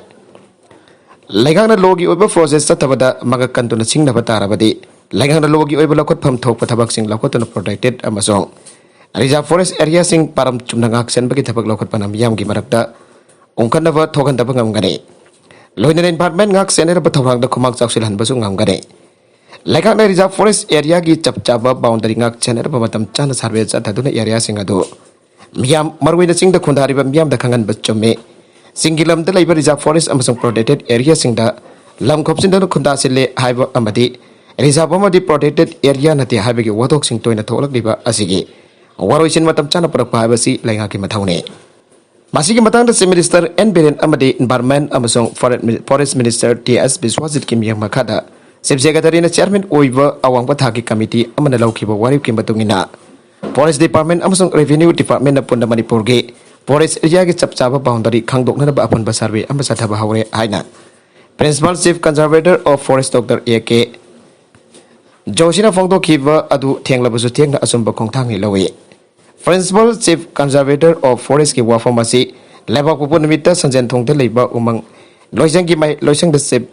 ꯂꯩꯉꯥꯛꯅ ꯂꯣꯒꯤ ꯑꯣꯏꯕ ꯄ꯭ꯔꯣꯁꯦꯁ ꯆꯠꯊꯕꯗ ꯃꯉꯛ ꯀꯟꯗꯨꯅ ꯁꯤꯡꯅꯕ ꯇꯥꯔꯕꯗꯤ ꯂꯩꯉꯥꯛꯅ ꯂꯣꯒꯤ ꯑꯣꯏꯕ ꯂꯧꯈꯠꯐꯝ ꯊꯣꯛꯄ ꯊꯕꯛꯁꯤꯡ ꯂꯧꯈꯠꯇꯨꯅ ꯄ꯭ꯔꯣꯇꯦꯛꯇꯦꯗ ꯑꯃꯁꯨꯡ ꯔꯤꯖꯥꯔꯚ ꯐꯣꯔꯦꯁ꯭ꯠ ꯑꯦꯔꯤꯌꯥꯁꯤꯡ ꯄꯥꯔꯝ ꯆꯨꯝꯅ ꯉꯥꯛ ꯁꯦꯟꯕꯒꯤ ꯊꯕꯛ ꯂꯧꯈꯠꯄꯅ ꯃꯤꯌꯥꯝꯒꯤ ꯃꯔꯛꯇ ꯎꯪꯈꯠꯅꯕ ꯊꯣꯛꯍꯟꯗꯕ ꯉꯝꯒꯅꯤ꯫ ꯂꯣꯏꯅꯅ ꯏꯟꯚꯥꯏꯔꯟꯃꯦꯟ ꯉꯥꯛ ꯁꯦꯟꯅꯔꯕ ꯊꯧꯔꯥꯡꯗ ꯈꯨꯃꯥꯡ ꯆꯥꯎꯁꯤꯜꯍꯟꯕꯁꯨ ꯉꯝꯒꯅꯤ꯫ ꯂꯩꯉꯥꯛꯅ ꯔꯤꯖꯥꯔꯚ ꯐꯣꯔꯦꯁ꯭ꯠ ꯑꯦꯔꯤꯌꯥꯒꯤ ꯆꯞ ꯆꯥꯕ ꯕꯥꯎꯟꯗꯔꯤ ꯉꯥꯛ ꯁꯦꯟꯅꯔꯕ ꯃꯇꯝ ꯆꯥꯅ ꯁꯔꯚꯦ ꯆꯠꯊꯗꯨꯅ ꯑꯦꯔꯤꯌꯥꯁꯤꯡ ꯑꯗꯨ ꯃꯤꯌꯥꯝ, ꯃꯔꯨꯑꯣꯏꯅ ꯆꯤꯡꯗ ꯈꯨꯟꯗꯥꯔꯤꯕ ꯃꯤꯌꯥꯝꯗ ꯈꯪꯍꯟꯕ ꯆꯨꯝꯃꯤ꯫ ꯆꯤꯡꯒꯤ ꯂꯝꯗ ꯂꯩꯕ ꯔꯤꯖꯥꯔꯚ ꯐꯣꯔꯦꯁ꯭ꯠ ꯑꯃꯁꯨꯡ ꯄ꯭ꯔꯣꯇꯦꯛꯇꯦꯗ ꯑꯦꯔꯤꯌꯥꯁꯤꯡꯗ ꯂꯝ ꯈꯣꯞꯆꯤꯟꯗꯨꯅ ꯈꯨꯟꯗꯥ ꯁꯤꯜꯂꯦ ꯍꯥꯏꯕ ꯑꯃꯗꯤ ꯔꯤꯖꯥꯔꯚ ꯑꯃꯗꯤ ꯄ꯭ꯔꯣꯇꯦꯛꯇꯦꯗ ꯑꯦꯔꯤꯌꯥ ꯅꯠꯇꯦ ꯍꯥꯏꯕꯒꯤ ꯋꯥꯊꯣꯛꯁꯤꯡ ꯇꯣꯏꯅ ꯊꯣꯛꯂꯛꯂꯤꯕ ꯑꯁꯤꯒꯤ ꯋꯥꯔꯣꯏꯁꯤꯟ ꯃꯇꯝ ꯆꯥꯅ ꯄꯨꯔꯛꯄ ꯍꯥꯏꯕꯁꯤ ꯂꯩꯉꯥꯛꯀꯤ ꯃꯊꯧꯅꯤ꯫ ꯃꯁꯤꯒꯤ ꯃꯇꯥꯡꯗ Chief Minister N Biren ꯑꯃꯗꯤ Environment ꯑꯃꯁꯨꯡ Forest Minister T S ꯕꯤꯁ꯭ꯋꯥꯖꯤꯠꯀꯤ ꯃꯤꯠꯌꯦꯡ ꯃꯈꯥꯗ Chief Secretaryꯅ chairman ꯑꯣꯏꯕ ꯑꯋꯥꯡꯕ ꯊꯥꯛꯀꯤ committee ꯑꯃꯅ ꯂꯧꯈꯤꯕ ꯋꯥꯔꯦꯞꯀꯤ ꯃꯇꯨꯡ ꯏꯟꯅ Forest Department ꯑꯃꯁꯨꯡ Revenue Departmentꯅ ꯄꯨꯟꯅ ꯃꯅꯤꯄꯨꯔꯒꯤ forest areaꯒꯤ ꯆꯞ ꯆꯥꯕ boundary ꯈꯪꯗꯣꯛꯅꯅꯕ ꯑꯄꯨꯟꯕ survey ꯑꯃ ꯆꯠꯊꯕ ꯍꯧꯔꯦ ꯍꯥꯏꯅ Principal Chief Conservator of Forest Doctor A K ꯖꯣꯁꯤꯅ ꯐꯣꯡꯗꯣꯛꯈꯤꯕ ꯑꯗꯨ ꯊꯦꯡꯂꯕꯁꯨ ꯊꯦꯡꯅ ꯑꯆꯨꯝꯕ ꯈꯣꯡꯊꯥꯡꯅꯤ ꯂꯧꯏ꯫ Principal Chief Conservator of Forestꯀꯤ ꯋꯥꯐꯝ ꯑꯁꯤ ꯂꯩꯕꯥꯛꯄꯣꯛꯄ ꯅꯨꯃꯤꯠꯇ ꯁꯟꯖꯦꯟ ꯊꯣꯡꯗ ꯂꯩꯕ ꯎꯃꯪ ꯂꯣꯏꯁꯪꯒꯤ ꯃꯥꯏ-, ꯂꯣꯏꯁꯪꯗ Chief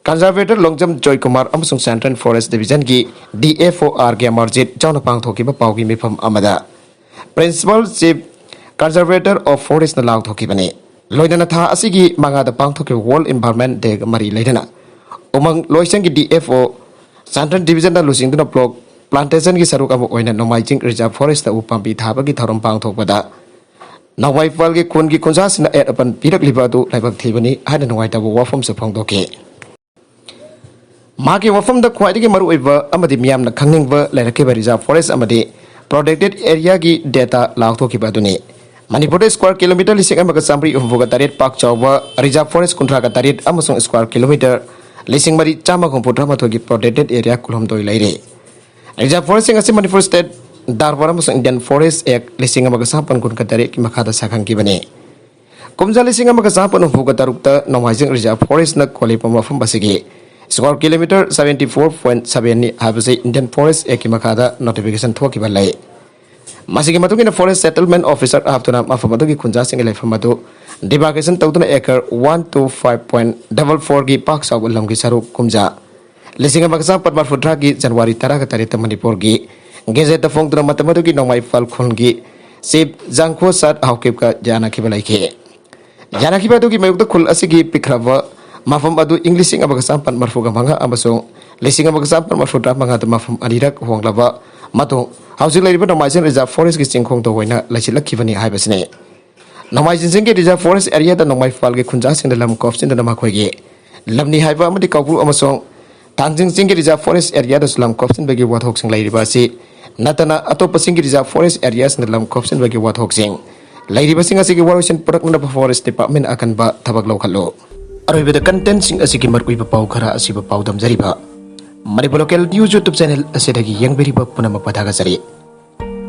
Conservator ꯂꯣꯡꯖꯝ ꯖꯣꯏꯀꯨꯃꯥꯔ ꯑꯃꯁꯨꯡ Central Forest Divisionꯒꯤ D F O R K Amarjit ꯆꯥꯎꯅ ꯄꯥꯡꯊꯣꯛꯈꯤꯕ ꯄꯥꯎꯒꯤ ꯃꯤꯐꯝ ꯑꯃꯗ Principal Chief Conservator of Forestꯅ ꯂꯥꯎꯊꯣꯛꯈꯤꯕꯅꯤ꯫ ꯂꯣꯏꯅꯅ ꯊꯥ ꯑꯁꯤꯒꯤ ꯃꯉꯥꯗ ꯄꯥꯡꯊꯣꯛꯈꯤꯕ World Environment Dayꯒ ꯃꯔꯤ ꯂꯩꯅꯅ ꯎꯃꯪ ꯂꯣꯏꯁꯪꯒꯤ D F O Central Divisionꯅ ꯂꯨꯆꯤꯡꯗꯨꯅ block plantationꯒꯤ ꯁꯔꯨꯛ ꯑꯃ ꯑꯣꯏꯅ ꯅꯣꯡꯃꯥꯏꯖꯤꯡ Reserve Forestꯇ ꯎ ꯄꯥꯝꯕꯤ ꯊꯥꯕꯒꯤ ꯊꯧꯔꯝ ꯄꯥꯡꯊꯣꯛꯄꯗ ꯅꯣꯡꯃꯥꯏ ꯏꯝꯐꯥꯜꯒꯤ ꯈꯨꯟꯒꯤ ꯈꯨꯟꯖꯥꯁꯤꯡꯅ ꯑꯌꯦꯠ ꯑꯄꯟ ꯄꯤꯔꯛꯂꯤꯕ ꯑꯗꯨ ꯂꯥꯏꯕꯛ ꯊꯤꯕꯅꯤ ꯍꯥꯏꯅ ꯅꯨꯡꯉꯥꯏꯇꯕ ꯋꯥꯐꯝꯁꯨ ꯐꯣꯡꯗꯣꯛꯈꯤ꯫ ꯃꯍꯥꯛꯀꯤ ꯋꯥꯐꯝꯗ ꯈ꯭ꯋꯥꯏꯗꯒꯤ ꯃꯔꯨꯑꯣꯏꯕ ꯑꯃꯗꯤ ꯃꯤꯌꯥꯝꯅ ꯈꯪꯅꯤꯡꯕ ꯂꯩꯔꯛꯈꯤꯕ Reserve Forest ꯑꯃꯗꯤ Protected Areaꯒꯤ data ꯂꯥꯎꯊꯣꯛꯈꯤꯕ ꯑꯗꯨꯅꯤ꯫ ꯃꯅꯤꯄꯨꯔꯗ square kilometre ꯂꯤꯁꯤꯡ ꯑꯃꯒ ꯆꯥꯃꯔꯤ ꯍꯨꯝꯐꯨꯒ ꯇꯔꯦꯠ ꯄꯥꯛ ꯆꯥꯎꯕ Reserve Forest ꯀꯨꯟꯊ꯭ꯔꯥꯒ ꯇꯔꯦꯠ ꯑꯃꯁꯨꯡ square kilometre ꯂꯤꯁꯤꯡ ꯃꯔꯤ ꯆꯥꯝꯃ ꯍꯨꯝꯐꯨꯇꯔꯥ ꯃꯥꯊꯣꯏꯒꯤ Protected Area ꯀꯨꯟꯍꯨꯝꯗꯣꯏ ꯂꯩꯔꯤ꯫ Reserve Forestꯁꯤꯡ ꯑꯁꯤ Manipur State Darbar ꯑꯃꯁꯨꯡ Indian Forest Act ꯂꯤꯁꯤꯡ ꯑꯃꯒ ꯆꯥꯃꯥꯄꯟ ꯀꯨꯟꯒ ꯇꯔꯦꯠꯀꯤ ꯃꯈꯥꯗ ꯁꯥꯈꯪꯈꯤꯕꯅꯤ꯫ ꯀꯨꯝꯖꯥ ꯂꯤꯁꯤꯡ ꯑꯃꯒ ꯆꯥꯃꯥꯄꯟ ꯍꯨꯝꯐꯨꯒ ꯇꯔꯨꯛꯇ ꯅꯣꯡꯃꯥꯏꯖꯤꯡ Reserve Forestꯅ ꯀꯣꯜꯂꯤꯕ ꯃꯐꯝ ꯑꯁꯤꯒꯤ square kilometre seventy four point sevenꯅꯤ ꯍꯥꯏꯕꯁꯤ Indian Forest Actꯀꯤ ꯃꯈꯥꯗ notification ꯊꯣꯛꯈꯤꯕ ꯂꯩ꯫ ꯃꯁꯤꯒꯤ ꯃꯇꯨꯡ ꯏꯟꯅ Forest Settlement Officer ꯍꯥꯞꯇꯨꯅ ꯃꯐꯝ ꯑꯗꯨꯒꯤ ꯈꯨꯟꯖꯥꯁꯤꯡꯒꯤ ꯂꯩꯐꯝ ꯑꯗꯨ demarcation ꯇꯧꯗꯨꯅ acre one two five point double fourꯒꯤ ꯄꯥꯛ ꯆꯥꯎꯕ ꯂꯝꯒꯤ ꯁꯔꯨꯛ ꯀꯨꯝꯖꯥ ꯂꯤꯁꯤꯡ ꯑꯃꯒ ꯆꯥꯃꯥꯄꯟ ꯃꯔꯤꯐꯨꯇꯔꯥꯒꯤ January ꯇꯔꯥꯒ ꯇꯔꯦꯠꯇ ꯃꯅꯤꯄꯨꯔꯒꯤ Gazetteꯇ ꯐꯣꯡꯗꯨꯅ ꯃꯇꯝ ꯑꯗꯨꯒꯤ ꯅꯣꯡꯃꯥꯏ ꯏꯝꯐꯥꯜ ꯈꯨꯜꯒꯤ Chief ꯖꯥꯡꯈꯣ ꯁꯥꯠ ꯍꯥꯎꯀꯤꯞꯀ ꯌꯥꯅꯈꯤꯕ ꯂꯩꯈꯤ꯫ ꯌꯥꯅꯈꯤꯕ ꯑꯗꯨꯒꯤ ꯃꯥꯌꯣꯛꯇ ꯈꯨꯜ ꯑꯁꯤꯒꯤ ꯄꯤꯛꯈ꯭ꯔꯕ ꯃꯐꯝ ꯑꯗꯨ ꯏꯪ ꯂꯤꯁꯤꯡ ꯑꯃꯒ ꯆꯥꯃꯥꯄꯟ ꯃꯔꯤꯐꯨꯒ ꯃꯉꯥ ꯑꯃꯁꯨꯡ ꯂꯤꯁꯤꯡ ꯑꯃꯒ ꯆꯥꯃꯥꯄꯟ ꯃꯔꯤꯐꯨꯇꯔꯥ ꯃꯉꯥꯗ ꯃꯐꯝ ꯑꯅꯤꯔꯛ ꯍꯣꯡꯂꯕ ꯃꯇꯨꯡ ꯍꯧꯖꯤꯛ ꯂꯩꯔꯤꯕ ꯅꯣꯡꯃꯥꯏꯖꯤꯡ Reserve Forestꯀꯤ ꯆꯤꯡꯈꯣꯡꯗ ꯑꯣꯏꯅ ꯂꯩꯁꯤꯜꯂꯛꯈꯤꯕꯅꯤ ꯍꯥꯏꯕꯁꯤꯅꯤ꯫ ꯅꯣꯡꯃꯥꯏꯖꯤꯡ ꯆꯤꯡꯒꯤ reserve forest areaꯗ ꯅꯣꯡꯃꯥꯏ ꯐꯥꯜꯒꯤ ꯈꯨꯟꯖꯥꯁꯤꯡꯅ ꯂꯝ ꯀꯣꯞꯁꯤꯟꯗꯨꯅ ꯃꯈꯣꯏꯒꯤ ꯂꯝꯅꯤ ꯍꯥꯏꯕ ꯑꯃꯗꯤ ꯀꯧꯕ꯭ꯔꯨ ꯑꯃꯁꯨꯡ ꯊꯥꯡꯖꯤꯡ ꯆꯤꯡꯒꯤ reserve forest areaꯗꯁꯨ ꯂꯝ ꯀꯣꯞꯁꯤꯟꯕꯒꯤ ꯋꯥꯊꯣꯛꯁꯤꯡ ꯂꯩꯔꯤꯕ ꯑꯁꯤ ꯅꯠꯇꯅ ꯑꯇꯣꯞꯄꯁꯤꯡꯒꯤ reserve forest areaꯁꯤꯡꯗ ꯂꯝ ꯀꯣꯞꯁꯤꯟꯕꯒꯤ ꯋꯥꯊꯣꯛꯁꯤꯡ ꯂꯩꯔꯤꯕꯁꯤꯡ ꯑꯁꯤꯒꯤ ꯋꯥꯔꯣꯏꯁꯤꯟ ꯄꯨꯔꯛꯅꯅꯕ forest department ꯑꯀꯟꯕ ꯊꯕꯛ ꯂꯧꯈꯠꯂꯨ꯫ ꯑꯔꯣꯏꯕꯗ contentꯁꯤꯡ ꯑꯁꯤꯒꯤ ꯃꯔꯨꯑꯣꯏꯕ ꯄꯥꯎ ꯈꯔ ꯑꯁꯤꯕꯨ ꯄꯥꯎꯗꯝꯖꯔꯤꯕ Manipur local news YouTube channel ꯑꯁꯤꯗꯒꯤ ꯌꯦꯡꯕꯤꯔꯤꯕ ꯄꯨꯝꯅꯃꯛꯄꯨ ꯊꯥꯒꯠꯆꯔꯤ꯫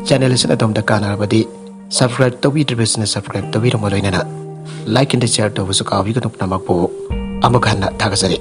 Channel ꯑꯁꯤꯅ ꯑꯗꯣꯝꯗ ꯀꯥꯟꯅꯔꯕꯗꯤ subscribe ꯇꯧꯕꯤꯗ꯭ꯔꯤꯕꯁꯤꯡꯅ subscribe ꯇꯧꯕꯤꯔꯝꯕ ꯂꯣꯏꯅꯅ like and share ꯇꯧꯕꯁꯨ ꯀꯥꯎꯕꯤꯒꯅꯨ꯫ ꯄꯨꯝꯅꯃꯛꯄꯨ ꯑꯃꯨꯛ ꯍꯟꯅ ꯊꯥꯒꯠꯆꯔꯤ꯫